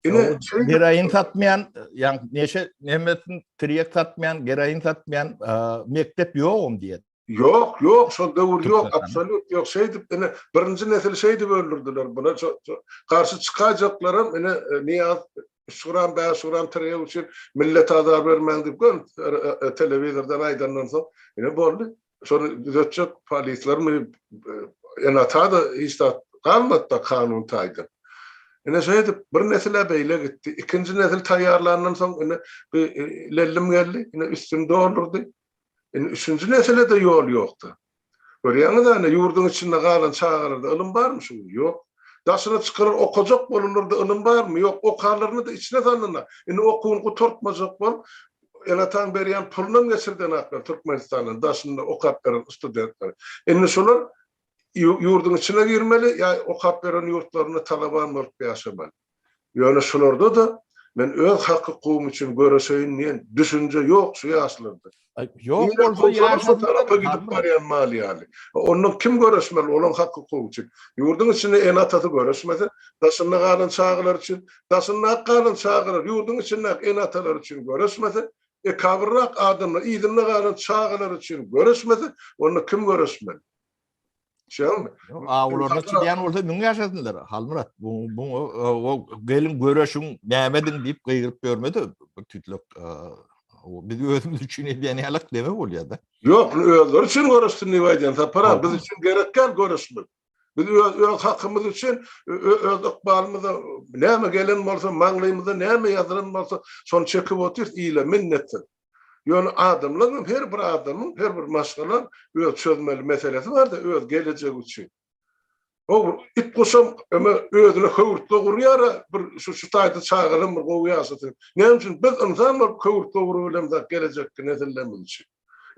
Ine, geroin satmaýan, ýa neşe nemesin tirýek satmaýan, geroin satmaýan mekdep ýogum diýen. Ýok, ýok, şol döwür ýok, absolýut ýok. Şeýdip, ine, birinji nesli şeýdip öldürdiler. Buna garşy çykaýjaklaram, ine, Nyýaz 3 gram, 5 gram tirýek üçin millete azar bermäň diýip, göni telewizordan aýdandan soň, ine boldy. Şony düzetjek polislermi, ene-ata-da hiç zat galmady-da kanun taýdan. Ine şeýdip, bir nesil-ä beýle gitdi. Ikinji nesil taýýarlandan soň, ine, bu lellim geldi, ine, üstüni doldurdy. Indi üçünji nesile-de ýol ýok-da. Görýäňiz-ä, ine, ýurduň içinde galan çagalarda ylym barmy şu gün? Ýok. Daşyna çykarar okajak bolanlarda ylym barmy? Ýok. Okanlaryny-da içine salynda. Indi okuwyny gutartmajak bolup, ene-ataň berýän pulunam geçirdenaklar Türkmenistandan daşynda okap beren studentler. Indi şolar ýurduň içine girmeli ýa okap beren ýurtlarynda talaban bolup ýaşamaly. Ýöne şularda-da men öz hak-hukugym üçin göreşeýin diýen düşünje ýok şu ýaşlarda. Ýok bolsa ýaşlar tarapa gidip barýan mal ýaly. Ondan kim göreşmeli olaň hak-hukugy üçin? Ýurduň içinde ene-atasy göreşmese, daşynda galan çagalar üçin, daşynda galan çagalar ýurduň içindäki ene-atalary üçin göreşmese, ekabyrrak adamlar yzynda galan çagalar üçin göreşmese, onda kim göreşmeli? Şeýlemi? Awlaryna çydaýan bolsa müň ýaşasynlar. Halmyrat, bu bu o gelin göreşiň, näme ediň diýip gygyryp ýörmedi. Bir tütlek biz özümiz üçin edýän ýalak deme bolýar-da. Ýok, özleri üçin göreşsin diýip aýdýan Sapar aga, biz üçin gerek däl göreşmek. Biz öz öz hakymyz üçin, öz ykbalymyza näme gelen bolsa, maňlaýymyza näme ýazylan bolsa, şony çekip otyrys ile minnetsiz. Ýöne adamlaryň her bir adamyň, her bir maşgalaň öz çözmeli meselesi bar-da, öz gelejegi üçin. O it guşam öme özüne höwürtge gurýar-a, bir şu şu taýda çagalarym bir gowy ýaşasyn. Näme üçin biz ynsan bolup höwürtge gurup bilemzok gelejekki nesillerimiz üçin?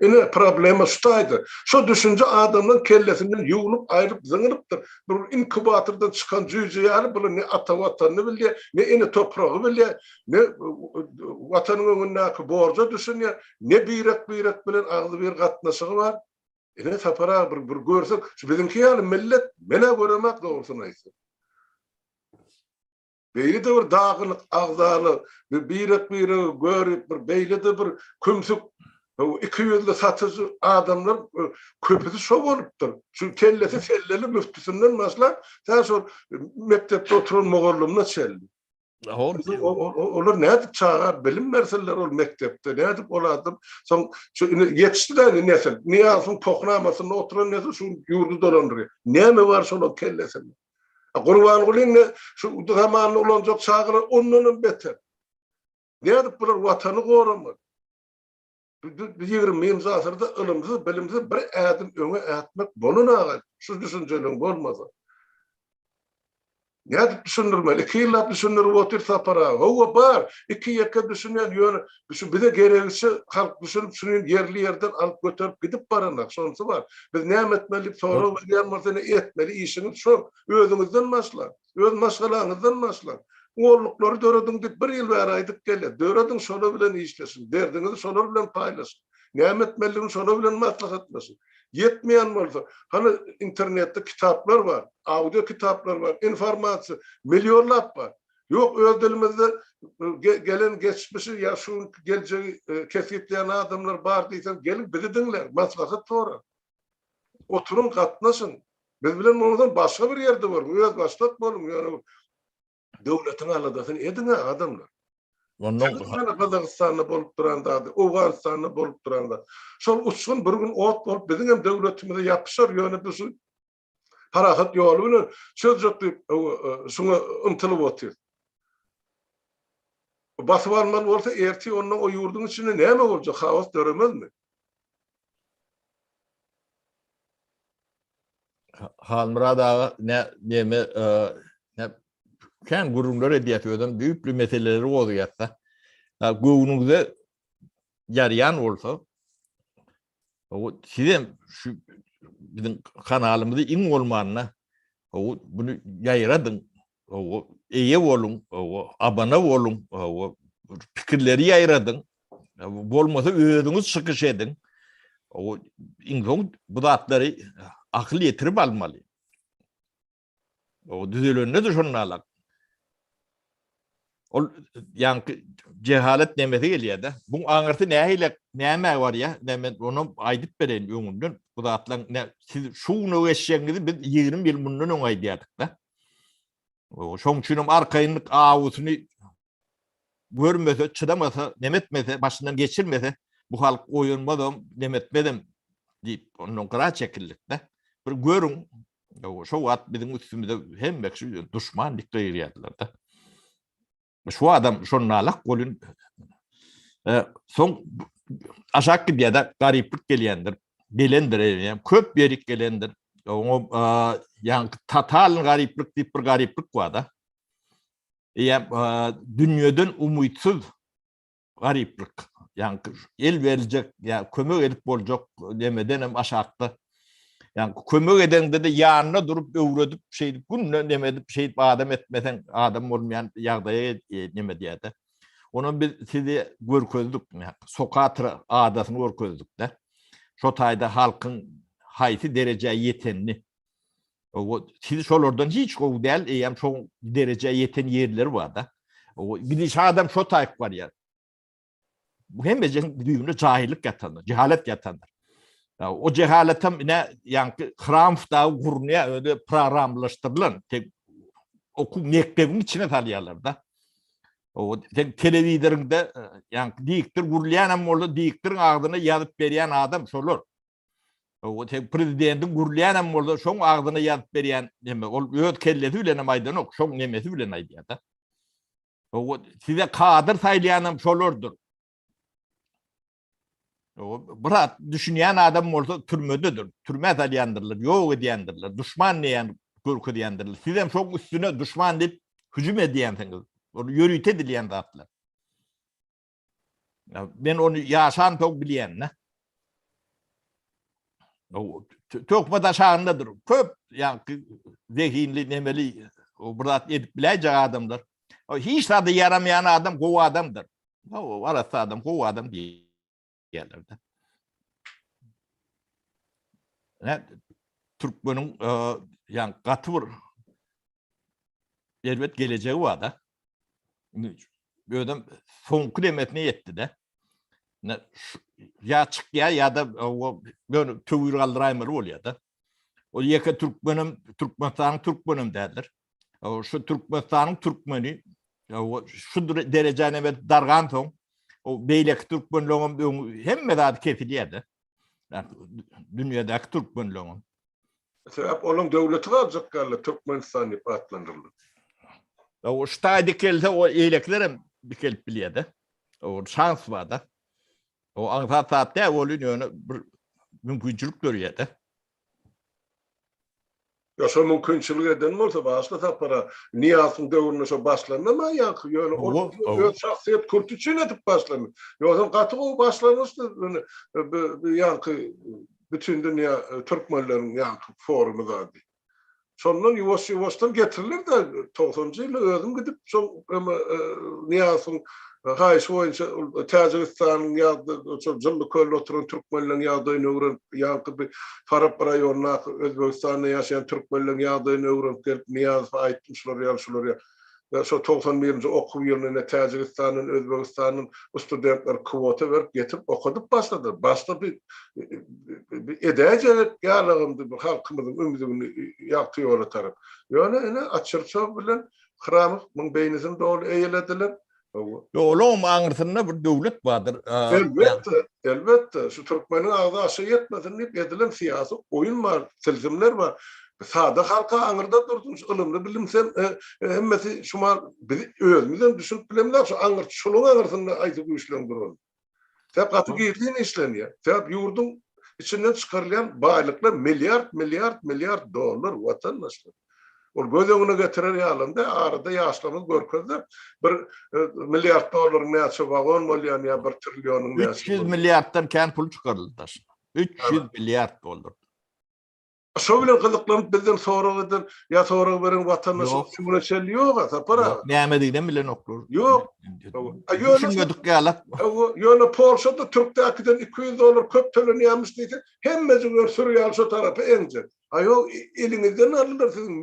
Ine, problema şu taýda. Şo düşünje adamlaryň kellesinden ýuwlup, aýryp zyňylypdyr. Bir inkubatordan çykan jüýje ýaly bular ne ata watanyny bilýär, ne ene topragy bilýär, ne watanyň öňündäki borja düşünýär, ne birek-birek bilen agzybir gatnaşygy bar. Ine, Sapar aga, bir bir görsek, şu biziňki ýaly millet men-ä göremok dogrusyny aýtsam. Beýle-de bir dagynyk agzaly, bir birek-biregi görüp, bir beýle-de bir kümsük, ikiýüzli satyjy adamlar köpüsi şo bolupdyr. Şu kellesi selleli müftüsinden başlap, tä şol mekdepde oturan mugallymyna çenli. Olar nädip çaga bilim bersinler ol mekdepde, nädip ol adam soň şu indi ýetişdi-dä indi nesil. Nyýazowyň pohnamasynda oturan nesil şu ýurdy dolandyrýar. Näme bar şolaryň kellesinde? Gurbangulyň ne şu zamanyny ulanjak çagalar ondan hem beter. Nädip bular watany goramaly? Bu 21-nji asyrda ylymsyz, bilimsiz bir ädim öňe ätmek bolan aga, şu düşünjeligiň bolmasa. Nädip düşündirmeli? Iki ýyllap düşündirip otyr Sapar aga. Hawa bar, iki-ýeke düşünýän, ýöne şu bize geregiçe halk düşünip, şuny ýerli ýerden alyp göterip gidip baranak, şonsy bar. Biz näme etmeli diýip sorag berýän bolsa ine etmeli işiňiz şol. Özüňizden başlaň. Öz maşgalaňyzdan başlaň. Onluklary dörediň diýip bir ýyl bäri aýdyp gelýär. Dörediň şolar bilen işleşiň. Derdiňizi şolar bilen paýlaşyň. Näme etmelidigini şolar bilen maslahatlaşyň. Ýetmeýän bolsa, hany internetde kitaplar bar, audio kitaplar bar, informasiýa millionlap bar. Ýok, öz dilimizde gelen geçmişi ýa şu günki geljegi kesgitleýän adamlar bar diýseň, geliň bizi diňläň, maslahat soraň. Oturyň, gatnaşyň. Biz bilen bolmasaň başga bir ýerde boluň, özbaşdak boluň, ýöne döwletiň aladasyny ediň-ä adamlar. Ondan Mana Gazagystanda bolup duran zady, Owganystanda bolup duran zat. Şol uçgun bir gün ot bolup biziň hem döwletimize ýapyşar, ýöne biz şu parahat ýoly bilen çözjek diýip şuňa ymtylyp otyr. Basyp almaly bolsa ertir onda o ýurduň içinde näme boljak, haos döremezmi? Halmyrat aga ne neme ne kän gürrüňler edýär özem düýpli meseleleri gozgaýar. Göwnüňize ýarýan bolsa o sizem şu biziň kanalymyzy iň bolmanda o bunu ýaýradyň o eýe boluň o abana boluň o pikirleri ýaýradyň Bolmasa özüňiz çykyş ediň. O iň soň bu zatlary akyl ýetirip almaly. O düzelende-de şonda alak. Ol ýaňky jehalet nemesi gelýär-de. Bu aňyrsy nähili nämä barýar? Men ony aýdyp bereýin öňünden. Bu zatlaryň ne siz şu güne geçjegiňizi biz 20 ýyl mundan öň aýdýardyk-da. Şoň üçin hem arkaýynlyk awusyny görmese, çydamasa, neme etmese, başyndan geçirmese, bu halk oýanmazam, neme etmezem diýip, ondan gyra çekildik-de. Bir görüň, şo wagt biziň üstümize hemme kişi duşman diýip gygyrýardylar-da. Şu adam şonalak bolun. E, soň aşak gidýär-de, garyplyk gelýändir, gelendir, ýa köp ýerik gelendir. Oňa ýaňky total garyplyk diýip bir garyplyk bar-da. Eýýäm dünýeden umytsyz garyplyk, ýagny el beriljek ýa kömek edip boljak nemeden hem aşakda. Ýagny kömek edeňde-de ýanyna durup öwredip şeýdip günde neme edip şeýdip adam etmeseň adam bolmaýan ýagdaýa neme edýär-de. Onam biz size görkezdik, Sokatra adasyny görkezdik-de. Şo taýda halkyň haýsy derejä ýetenini O siz şolardan hiç gowy däl, eýýäm şo derejä ýeten ýerleri bar-da. O gidiş adam şo taýyp barýar. Bu hemmejeň düýbünde jahillik ýatandyr, jehalet ýatandyr. O jehaletem ine ýaňky Hramow dagy gurnaýar, öde programlaşdyrylan, tek okuw mekdebiň içine salýarlar-da. O sen telewizoryňda ýaňky diktor gurulýan hem bolsa diktoryň agzyna ýazyp berýän adam şolar. O sen prezidentiň gürlýän hem bolsa şoň agzyna ýazyp berýän neme ol öz kellesi bilen hem aýdanok, şoň nemesi bilen aýdýar-da. O size kadyr saýlaýan hem şolardyr. O biraz düşünýän adam bolsa türmededir. Türmä salýandyrlar, ýok edýändirler, duşman diýen görkezýändirler. Siz hem şoň üstüne duşman diýip hüjüm edýänsiňiz. Ol ýörite edilýän zatlar. Men ony ýaşan soň bilýän-de. Töhmet aşagyndadyr. Köp ýaňky zehinli, nemeli bir zat edip biläýjek adamlar. Hiç zada ýaramaýan adam gowy adamdyr. O arassa adam gowy adam diýýärler-de. Ne türkmeniň ýa gaty bir erbet gelejegi bar-da. Özem soňky demesine ýetdi-de. Ýa çykýar ýa-da ýöne töwir galdyraýmaly bolýar-da. O ýeke türkmenem, Türkmenistanyň türkmenem däldir. Şu Türkmenistanyň türkmeni şu derejä neme dargan soň, o beýleki türkmenleňem öňi hemme zady kesilýär-de. Dünýädäki türkmenleňem. Sebäp olaň döwleti galjak ýaly Türkmenistan diýip atlandyrylyp. O ştaý dikelse o eýlekiler hem dikelip bilýär-de. O şans bar-da. O aňsat zat däl, ol ýöne bir mümkinçilik dörýär-de. Ýa şo mümkinçilik eden bolsa başga sapara Nyýazowyň döwründe şo başlandyma ýaňky ýöne ol öz şahsyýet kulty üçin edip başlandy. Ýogsam gaty gowy başlangyçdy ýaňky bütindünýä türkmenleriň ýaňky forumy zady. Şondan ýuwaş-ýuwaşdan getiriler-de, togsanjy ýylda özüm gidip şol Nyýazowyň haýyşy boýunça Täjigistanyň ýagdaý, şol Jylly kölde oturan türkmenleň ýagdaýyny öwrenip, ýaňky bir Farap raýonyndaky Özbegistanda ýaşaýan türkmenleň ýagdaýyny öwrenip gelip Nyýazowa aýtdym şular ýaly, şular ýaly. We şo 91-nji okuw ýylynda ine Täjigistandan, Özbegistandan studentleri kwota berip getirip okadyp başladylar. Başda bir edäýjek ýalagymdy bu halkymyzyň ümzügini ýagty ýola tarap. Ýöne ine Açyrçow bilen Hramow muň beýnisini doly eýelediler. Ýok, olaň aňyrsynda bir döwlet bardyr. Elbetde, elbetde. Şu türkmeniň agzy aşa ýetmesin diýip edilen syýasy oýun bar, tilsimler bar. Sada halka aňyrda dursun, şu ylymly bilimsem hemmesi şu mal biz özümizem düşünip bilemzok şu aňyr şulaň aňyrsynda haýsy güýçleň duranyny. Sebäp gaty gizlin işlenýär. Sebäp ýurduň içinden çykarylýan baýlyklar milliard, milliard, milliard dollar watandaşlar. Ol göz öňüne getirer ýalynda arada ýaşlarymyz görkezdi. Bir e, milliard dollaryň näçe wagon bolýan ýa bir trillionyň näçe. 300 milliarddan kän pul çykaryldy daşyna. 300 milliard dollar. Şo bilen gyzyklanyp bizden sorag eden ýa sorag beren watandaşyň şu güne çenli ýok-a, Sapar aga. Nämediginem bilenoklar. Ýok. Düşünmedik ýalak. Ýöne Polşada türkdäkiden 200 dollar köp tölenýärmiş diýse, hemmejik sürü ýaly şo tarapa eňjek. A ýok, eliňizden aldylar siziň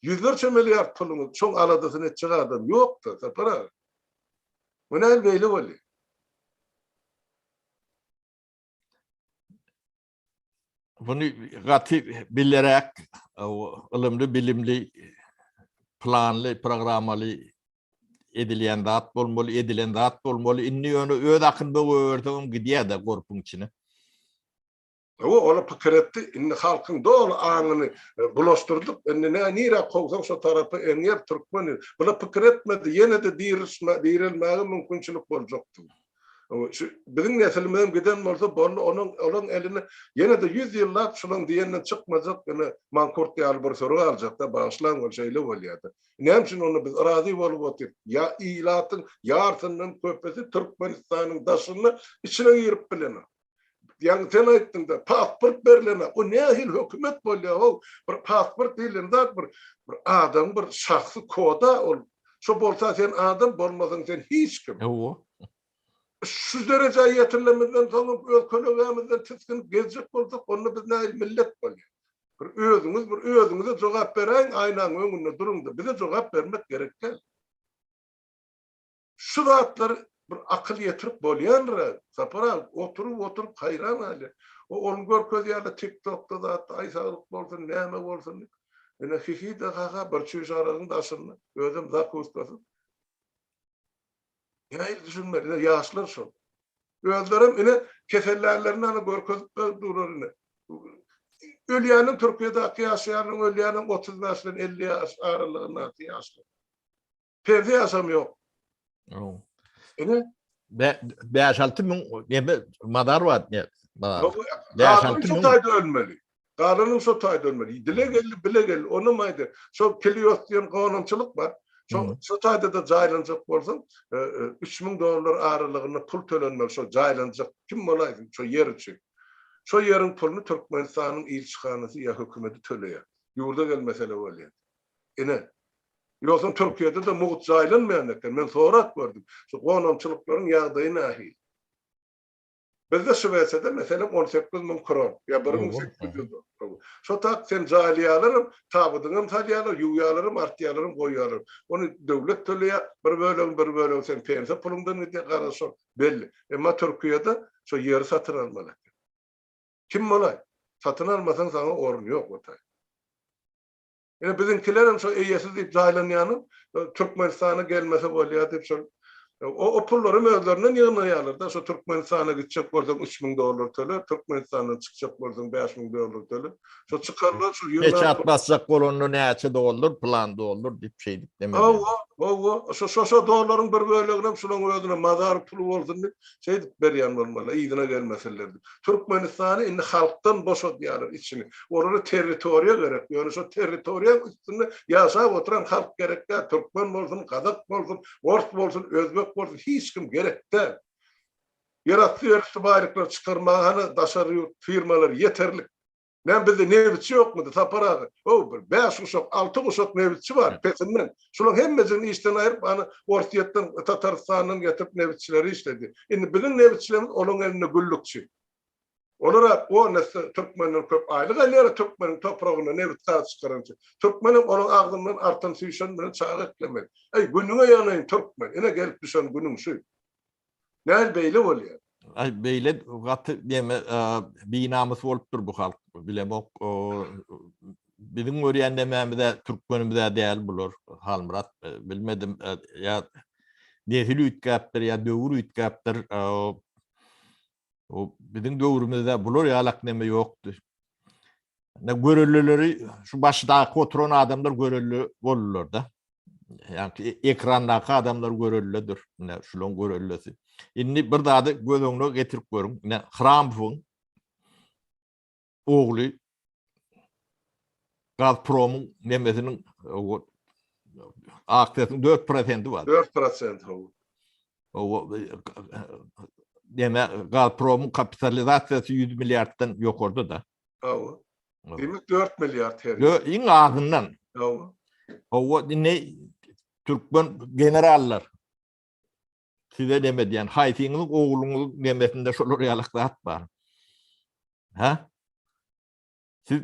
ýüzlerçe milliard puluňyz, şoň aladasyny etjek adam ýok-da, Sapar aga. Bu nähili beýle bolýar? Muny gaty bileräk, ylymly, bilimli, planly, programmaly edilýän zat bolmaly, edilen zat bolmaly. Indi ýöne öz akynda goýberseňem gidýär-de gorpuň içine. Hawa, olar pikir etdi. Indi halkyň doly aňyny e, bulaşdyrdyk. Indi nä nirä kowsaň şo tarapa eňer türkmen. Bular pikir etmedi. Ýene-de dirişme, direlmäge mümkinçilik boljakdy. Şu biziň nesilimiz hem giden bolsa boldy, onuň olaň eline ýene-de 100 ýyllap şulaň diýenden çykmajak ýene mankurt ýaly bir süri galjakda, bagyşlaň ol şeýle bolýardy. Näme üçin onda biz razy bolup otyr? Ýa ilatyň ýarsyndan köpüsi Türkmenistanyň daşynda içine girip bilenok. Ýaňy sen aýtdyň-da, pasport berlenok. O nähili hökümet bolýar how? Bir pasport diýlen zat bir bir adamyň bir şahsy koda ol. Şo bolsa sen adam, bolmasaň sen hiç kim. Hawa. Şu derejä ýetirilemizden soňam öz kölegämizden tisginip gezjek bolsak, onda biz nähili millet bolýar? Bir özüňiz bir özüňize jogap beräýiň, aýnaň öňünde duruň-da, bize jogap bermek gerek däl. Şu zatlar bir akyl ýetirip bolýandyr-a, Sapar aga, oturyp-oturyp haýran galýan. O ony görkezýärler TikTokda zatda, aý saglyk bolsun, näme bolsun diýip. Ine hihi-de ha-ha bir çüýşe aragyň daşynda, özem zakuskasyz. Nähili düşünmeli, ine ýaşlar şol. Özlerem ine kesellänlerini ana görkezip durlar ine. Ölýäniň Türkiýedäki ýaşaýanyň ölýäniň 35 bilen 50 ýaş aralygyndaky ýaşlar. Pensiýa ýaşam ýok. Ine. 5-6 müň neme mazar bar ne? 5-6 müň. Taýda ölmeli. Galanyň şo taýda ölmeli. Dile geldi, bile geldi. Onam aýdy. Şo Kilios diýen gonamçylyk bar. Şo şo taýda-da jaýlanjak bolsaň, 3000 dollar aralygynda pul tölenmeli şo jaýlanjak kim bolaýsyn şo ýer üçin. Şo ýeriň puluny Türkmenistanyň ilçihanasy ýa hökümeti töleýär. Ýurda gelmesele bolýar. Ine, Ýogsam Türkiýede-de mugt jaýlanmaýan eken. Men sorap gördüm. Şu gonamçylyklaryň ýagdaýy nähili? Bizde Şwesiýada meselem 18 müň kron ýa 1800 dollar. Şo tak sen jaýlaýarlaram, tabydyňam salýarlar, ýuwýarlaram, artýarlaram, goýýarlar. Ony döwlet töleýär, bir bölegini, bir bölegi seň pensiýa puluňdan gidýär, garaz şol belli. Emma Türkiýede şo ýeri satyn almaly eken. Kim bolaý? Satyn almasaň saňa orun ýok o taý. Ine biziňkilerem şo eýesiz diýip jaýlanýanyň Türkmenistana gelmese bolýar diýip şol. O, o pullaram özlerinden ýygnaýarlar-da, şo Türkmenistana gitjek bolsaň 3000 dollar töle, Türkmenistandan çykjak bolsaň 5000 dollar töle. Şo çykarlar şu ýygnan. Peçat basjak bolanda näçe dollar, plan dollar diýip şeýdip demeli. Hawa, hawa, şo şo şo dollaryň bir böleginem şulaň özüne mazar puly bolsun diýip şeýdip berýän bolmaly, yzyna gelmesinler diýip. Türkmenistany indi halkdan boşadýarlar içini. Olara territoriýa gerek. Ýöne şo territoriýaň üstünde ýaşap oturan halk gerek däl. Türkmen bolsun, gazak bolsun, ors bolsun, özbek bolsun hiç kim gerek däl. Ýerasty ýerüsti baýlyklary çykarmaga hany daşary ýurt firmalary ýeterlik. Näme bizde nebitçi ýokmudy Sapar aga? How bir bäş guşak, alty guşak nebitçi bar pesinden. Şularyň hemmejigini işden aýryp hany Orsýetden, Tatarystandan getirip nebitçileri işledi. Indi biziň nebitçilerimiz olaryň elinde güllükçi. Olar-a on esse türkmenden köp aýlyk alýarlar türkmeniň topragynda nebit gaz çykaran üçin. Türkmenem olaryň agzyndan artan süýşen bilen çaga eklemeli. Eý günüňe ýanaýyn türkmen, ine gelip düşen günüň şu. Näl beýle bolýar? Aý beýle gaty neme binamys bolupdyr bu halk bilemok. Biziň görýän nemämiz-ä türkmenimiz-ä däl bular Halmyrat bilmedim ýa nesil üýtgäpdir ýa döwür üýtgäpdir. Biziň döwrümizde bular ýalak neme ýokdy. Ne görelleleri şu başdaky oturan adamlar görelle boldular-da. Ýagny ekrandaky adamlar görelledir. Ine şularyň görellesi. Indi bir zady göz öňüne getirip görüň. Ine Hramowyň ogly Gazpromyň nemesiniň aksiýasynyň 4 prosenti bar. 4 prosent hawa. Neme Gazpromyň kapitalizasiýasy 100 milliarddan ýokarda da. Hawa. Demek 4 milliard her ýyl. Iň azyndan. Hawa. Hawa, indi türkmen generallar size neme diýen, haýsyňyzyň ogluňyzyň nemesinde şolar ýaly zat bar? Ha? Siz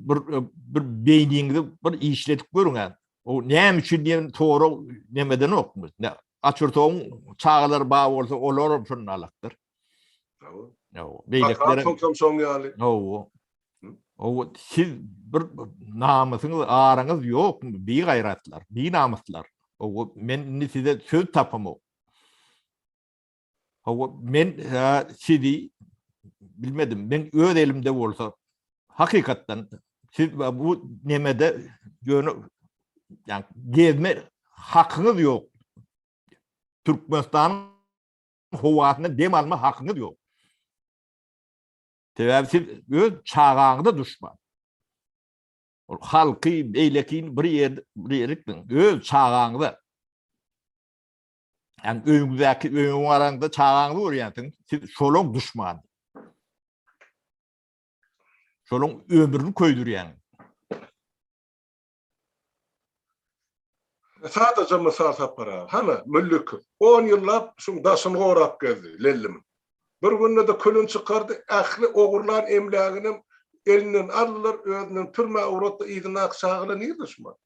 bir bir beýniňizi bir işledip görüň. O näme üçin diýen sorag nemeden ýokmy? Açurtogyň çagalary bar bolsa, olar hem şondan alakdyr. Hawa. Hawa. Beýlekiler hem şoň ýaly. Hawa. Hawa, siz bir namysyňyz, aryňyz ýokmy, bigaýratlar, binamyslar. Hawa, men indi size söz tapamok. Hawa, men sizi bilmedim. Men öz elimde bolsa, hakykatdan siz bu nemede ýöne ýa gezme hakyňyz ýok. Türkmenistanyň howasynda dem alma hakyňyz ýok. Sebäbi siz öz çagaňyza duşman. Ol halky, beýlekini bir ýer bir ýerlikdiň. Öz çagaňyza. Yani öýüňizdäki öýüňe baraňda çagaňyzy görýänsiň, siz şolaň duşmany. Şolaň ömrüni köýdürýäň. Sadaja mysal Sapar aga. Hana, Müllükow. On ýyllap şuň daşyny gorap gezdi, Lellimiň. Bir günde-de külüni çykardy, ähli ogurlan emläginem elinden aldylar, özünem türmä ugratdy, yzyndaky çagalar nirde şu mahal?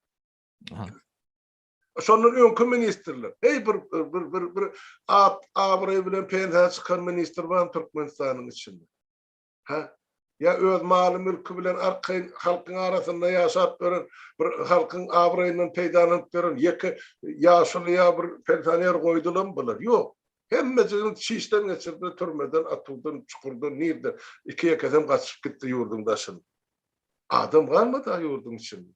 Şondan öňki ministrler. Heý bir bir bir bir at abraý bilen pensiýa çykan ministr barmy Türkmenistanyň içinde? Hä? Ýa öz maly mülki bilen arkaýyn halkyň arasynda ýaşap ýören, bir halkyň abraýyndan peýdalanyp ýören ýeke ýaşuly ýa bir pensioner goýdularmy bular? Ýok. Hemmejigini çişden geçirdiler, türmeden, atuwdan, çukurdan, nirden, iki-ýekesem gaçyp gitdi ýurduň daşyna. Adam galmady-a ýurduň içinde.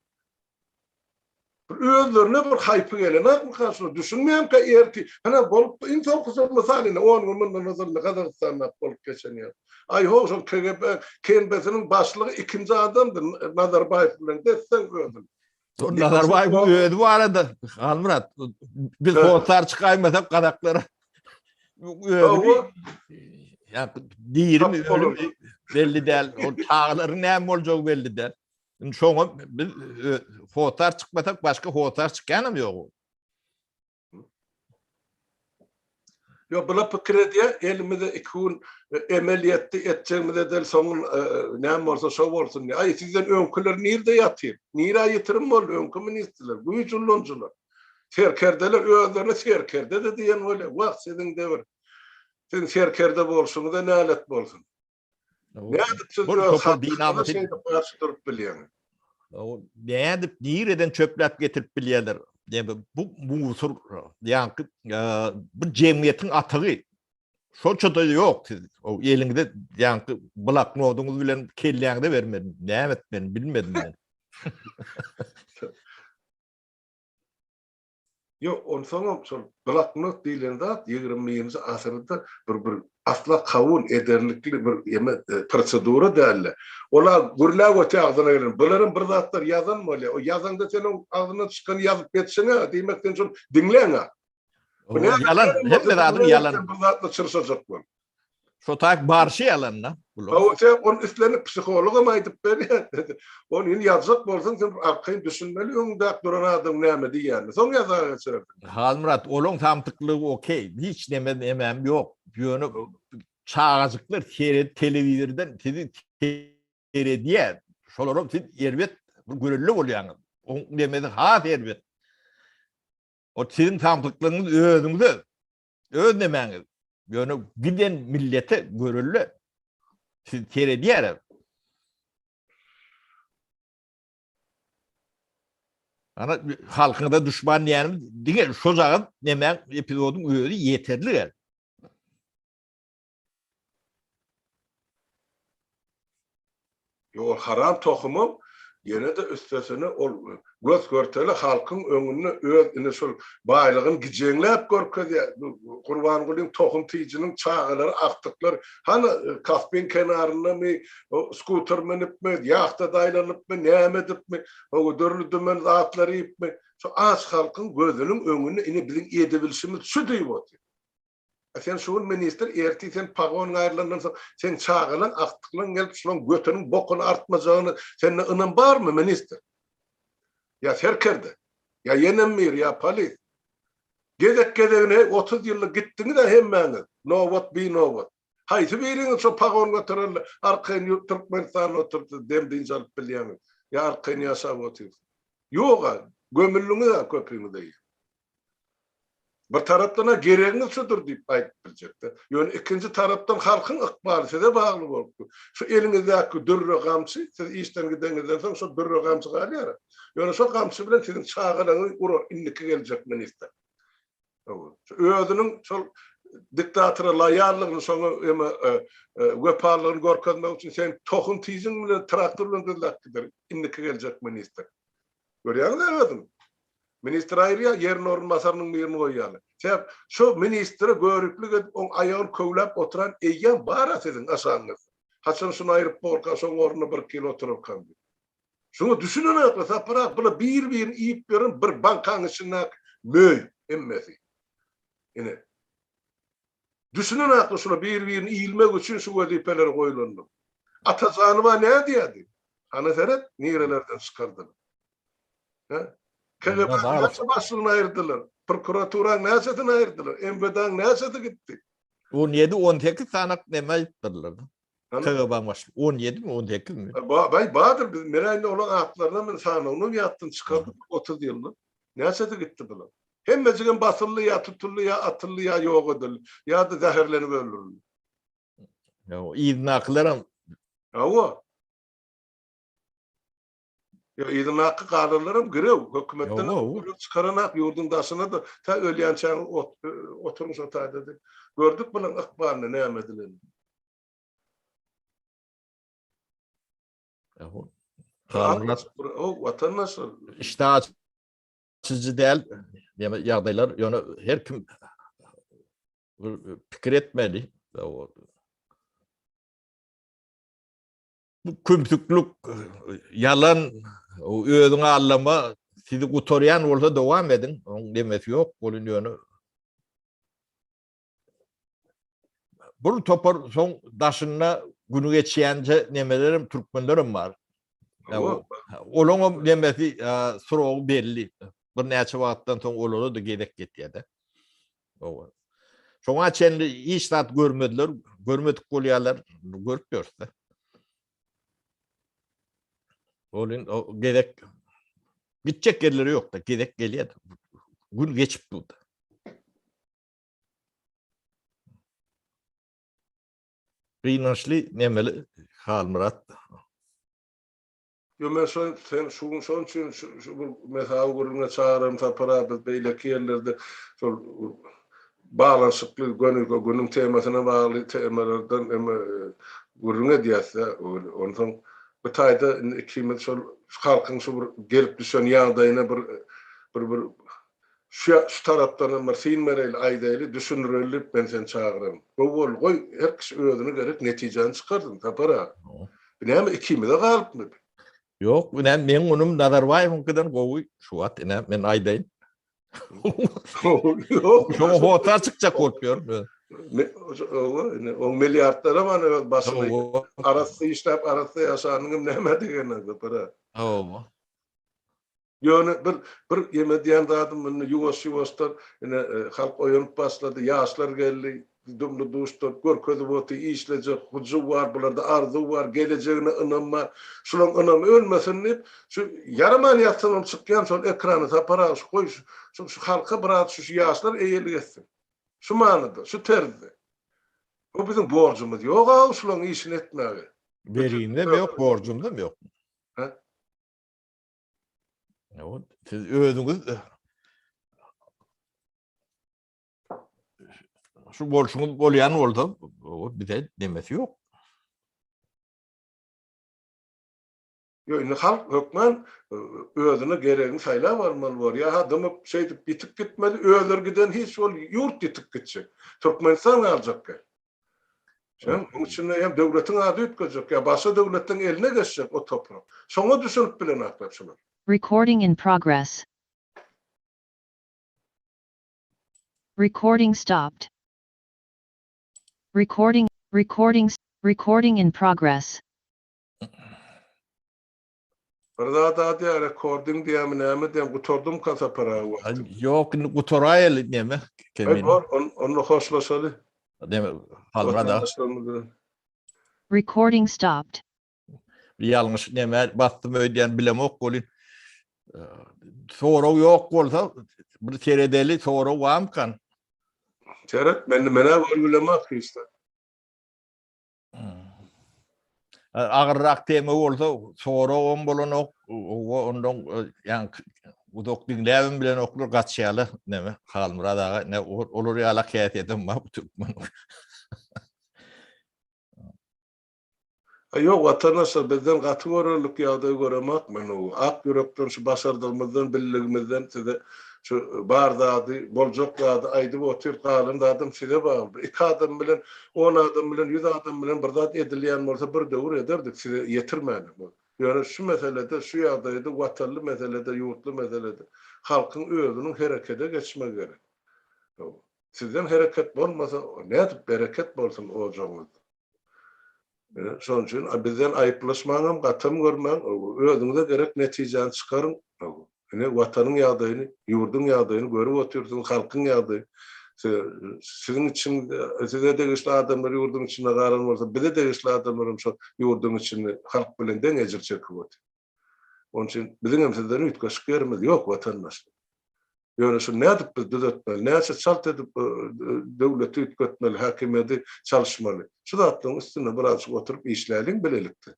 Bir özlerine bir haýpy gelenokmyka şuna düşünmeýänkä erti hana bolup iň soňkusy mysal indi 10 gün mundan ozal indi Gazagystanda bolup geçen ýer. Aý ho şol KGB KNB-siniň başlygy ikinji adamdy Nazarbaýew bilen desseň özüni. Şol Nazarbaýewiň özi barada Halmyrat biz hossar çykaýmasak gazaklara özüni ýa dirimi ölümi belli däl. Ol çagalaryň näme boljagy belli däl. Indi şoňa biz e, hossar çykmasak başga hossar çykýanam ýok. Ýok, bular pikir edýär, elimize iki gün e, emel ýetdi, etjegimiz edeli, soň e, näme bolsa şo bolsun diýär. Aý, sizden öňküler nirde ýatyr? Nirä ýitirim boldy öňki ministrler, güýç ulanyjylar. Serkerdeler özlerine serkerde-de diýen bolýar. Wah, siziň de bir siziň serkerde bolşuňyza nälet bolsun. Nädip siz öz halkyňyza şeýdip garşy durup bilýäňiz? Nädip nireden çöpläp getirip bilýärler? bu musur ýaňky bu jemgyýetiň atygy. Şonça-da ýok siz. O eliňize ýaňky bloknodyňyz bilen kelläňize bermedim. Näme etmeli bilmedim men. Ýok, onsoňam şol bloknot diýlen zat 21-nji asyrda bir bir asla kabul ederlikli bir eme prosedura däldi. Ola gürläp otyr agzyna gelen. Bularam bir zatlar ýazan bolýar. O ýazanda sen oň agzyndan çykany ýazyp geçseň-ä, diýmek sen şony diňläň-ä. Ýalan, hemme zadyň ýalan. Bir zatla çyrşajak bol. Şo tak barşy ýalan-da. Hawa, sen ony islendik psihologam aýdyp berýär. Ony indi ýazjak bolsaň sen bir arkaýyn düşünmeli öňüňdäki duran adam näme diýýänini. Soň ýazaga geçersiň. Halmyrat, olaň samsyklygy okey. Hiç neme nemem ýok. Ýöne çagajyklar seret telewizordan sizi seredýär. Şolaram siz erbet bir görelde bolýaňyz. Oň nemesi has erbet. O siziň samsyklygyňyz özüňize, öz nemäňiz. Ýöne giden millete görelde siz seredýär. Ana halkyňyza duşman diýenimiz diňe şojagaz nemäň epizodyň özi ýeterlik. Ýok, ol haram tohumam ýene-de üstesine ol gös-görtele halkyň öňünde öz ine şol baýlygyny gijeňläp görkezýär. Gurbangulyň tohum-tijiniň çagalary, agtyklary hany Kaspiň kenaryndamy, skuter münüpmi, ýahtada aýlanypmy, näme edipmi, hawa dürli-dümen zatlar iýipmi, şu aç halkyň gözüniň öňünde ine biziň edebilşimiz şu diýip otyr. A sen şu gün ministr, ertir sen pagon aýrylandan soň seň çagalaň, agtyklaň gelip şulaň götüniň bokuny artmajagyna sende ynam barmy, ministr? Ýa serkerde? Ýa ýenem biri, ýa polis? Gezek-gezegine heý 30 ýylda gitdiňiz-ä hemmäňiz, nobat binobat. Haýsy biriňiz şo pagon göterende arkaýyn ýurt Türkmenistanda oturyp siz dem-dynç alyp bilýäňiz? Ýa arkaýyn ýaşap otyrsyňyz? Ýog-a, gömüldiňiz-ä köpüňiz eýýäm. Bir tarapdan-a geregiňiz şudur diýip aýdyp biljekde. Ýöne ikinji tarapdan halkyň ykbaly size bagly bolup dur. Şu eliňizdäki dürre gamçy, siz işden gideňizden soň şo dürre gamçy galýar-a. Ýöne şo gamçy bilen siziň çagalaryňyzy urar indiki geljek ministr. Şu özüniň şol diktatora loýallygyny, şoňa eme wepalylygyny görkezmek üçin seň tohum tijiň bilen traktor bilen düzläp gider indiki geljek ministr. Görýäňiz-ä özüň. Ministr aýyrýar, ýerine orunbasarynyň birini goýýarlar. Sebäp şo ministre göriplik edip, oň aýagyny köwläp oturan eýýäm bar-a siziň aşagyňyzda. Haçan şuny aýryp borka, şoň ornuna bir kilo oturarkam diýip. Şuňa düşünenoklar, Sapar aga, bular bir-birini iýip ýören bir bankaň içindäki möý hemmesi. Ine. Düşünenoklar şular bir-birini iýilmek üçin şu wezipelere goýulandyr. Atajanowa nädýärdi? Hany seret, nirelerden çykardylar. Hä? KGB-niň näçe başlygyny aýyrdylar? Prokuraturaň näçesini aýyrdylar? MWD-niň näçesi gitdi? 17, 18 sanak neme aýypdyrlar. KGB-niň başlygy 17 mi, 18 mi? Baý, bardyr biz men indi olaryň atlaryny men sanawyny ýatdan çykardym 30 ýylda. Näçesi gitdi bular? Hemmejigem basyldy ýa tutuldy ýa atyldy ýa ýok edildi ýa-da zäherlenip öldürildi. Ýa yzyndakylaram Hawa. Ýa yzyndaky galanlaram girew, hökümetden çykaranak ýurduň daşyna-da tä ölýänçäň oturyň şo taýda diýip. Gördük bulaň ykbalyny näme edilenini. Watandaşlar. Işdä açyjy däl ýagdaýlar, ýöne her kim pikir etmeli. Bu kümsüklik, ýalan, özüňi aldama sizi gutarýan bolsa dowam ediň. Oň demesi ýok, welin ýöne bir topar soň daşynda günü geçýänçe nemelerem türkmenlerem bar. Olaňam nemesi srogy belli. Bir näçe wagtdan soň olara-da gezek getýär-de. Şoňa çenli hiç zat görmediler, görmedik bolýarlar, görüp ýörüs-de. Olin o gezek gitjek ýerleri ýok-da, gezek gelýär. Gün geçip durdy. Gynançly nemeli Halmyrat. Ýo men şo sen şu gün şoň üçin şu şu bir mesawy gürrüňe çagyran Sapar aga biz beýleki ýerlerde şol baglanyşykly göni günüň temasyna bagly temalardan eme gürrüň edýäs-de onsoň bu taýda indi ikimiz şol halkyň şu bir gelip düşen ýagdaýyna bir bir bir Şu şu tarapdan hem bir syn bereýli, aýdaýly, düşündireli diýip men seni çagyran. Gowy boldy. Goý, her kişi özüne gerek netijäni çykarsyn, Sapar aga. Bu näme ikimize galypmy? Ýok, ine meň günüm Nazarbaýewiňkiden gowy şu wagt ine men aýdaýyn. Ýok. Şoňa hossar çykjak bolup ýörün. Owa, ine oň milliardlaram bar öz başyna. Arassa işläp, arassa ýaşanyň hem nämä degenok, Sapar aga. Hawa. Ýöne bir bir ýeme diýen zadym indi ýuwaş-ýuwaşdan ine halk oýanyp başlady, ýaşlar geldi, dumly-duşdan görkezip otyr, işlejek hyjuw bar, bularda arzuw bar, gelejegine ynam bar. Şularyň ynamy ölmesin diýip, şu ýaraman ýatsamam çykýan şol ekrana Sapar aga şu goý şu şu halka biraz şu şu ýaşlar eýelik etsin. Şu manyda, şu terzde. Bu biziň borjumyz ýog-a şularyň işini etmäge. Bergimizem ýok, borjumyzam ýok. Hä? Siz özüňiz şu bolşuňyz bolýan bolsa, bize demesi ýok. Ýok, indi halk hökman özüne geregini saýlap almaly bor. Ýa-ha dymyp, şeýdip ýitip gitmeli, özleri giden hiç bol ýurt ýitip gitjek. Türkmenistan galjak gel. Şonuň içinde hem döwletiň ady üýtgejek, ýa başga döwletleň eline geçjek o toprak. Şoňa düşünip bilenaklar şular. Recording in progress. Recording stopped. Recording, recording, recording in progress. Bir zat adýa recording diýämi näme diýämi gutardymka Sapar aga wagty. Ýok indi gutaraýaly neme Ay bor onda hoşlaşaly. Neme Halmyrat aga. Recording stopped. Bir ýalňyş neme basdym öýdýän bilemok welin sorag ýok bolsa bir seredeli sorag barmykan? Seret men menä görüp bilemok hiç zat. Agyrrak tema bolsa soragam bolanok, ondan ýa uzak diňläbem bilenoklar gaçýarlar. Näme, Halmyrat aga, ne olar ýala häsiýetem bar bu türkmen. A ýok watandaşlar bizden gaty görerlik ýagdaý göremok men o ak ýürekden şu başardygymyzdan bildigimizden size şu bar zady boljak zady aýdyp otyr galan zadam size bagly bir iki adam bilen on adam bilen ýüz adam bilen bir zat edilýän bolsa bir döwür ederdik size ýetirmänem ýöne şu meselede şu ýagdaýda watanly meselede ýurtly meselede halkyň özüniň herekede geçmegi gerek sizden hereket bolmasa nädip bereket bolsun ojagyňyzda. Şonuň üçin bizden aýyplaşmaňam, gatam görmäň, özüňize gerek netijäni çykaryň. Ine, Watanyň ýagdaýyny, ýurduň ýagdaýyny görüp otyrsyňyz, halkyň ýagdaýy. Siziň içiňizde, size degişli adamlar ýurduň içinde galan bolsa, bize degişli adamlar hem şol ýurduň içinde halk bilen deň ejir çekip otyr. Onuň üçin biziň hem sizden üýtgeşik ýerimiz ýok, watandaşlar. Ýöne şuny nädip biz düzetmeli, näçe çalt edip döwleti üýtgetmeli, häkimiýeti çalyşmaly? Şu zatlaryň üstünde birazjyk oturyp işläliň bilelikde.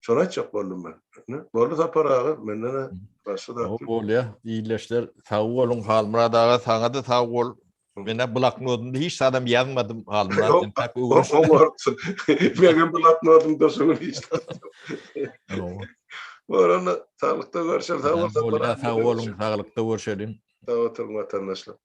Şony aýtjak boldum men. Ine, boldy Sapar aga, menden-ä başga zat ýok. Bolýa, ildeşler, sag boluň. Halmyrat aga, saňa-da sag bol. Men-ä bloknodymda hiç zadam ýazmadym, Halmyrat, sen tak öwrenşip. Oňarsyň. Meňem bloknodymda şu gün hiç zat ýok. Bor onda, saglykda görşeli, sag bol Sapar aga. Sag boluň, saglykda görşeliň. Sag oturyň watandaşlar.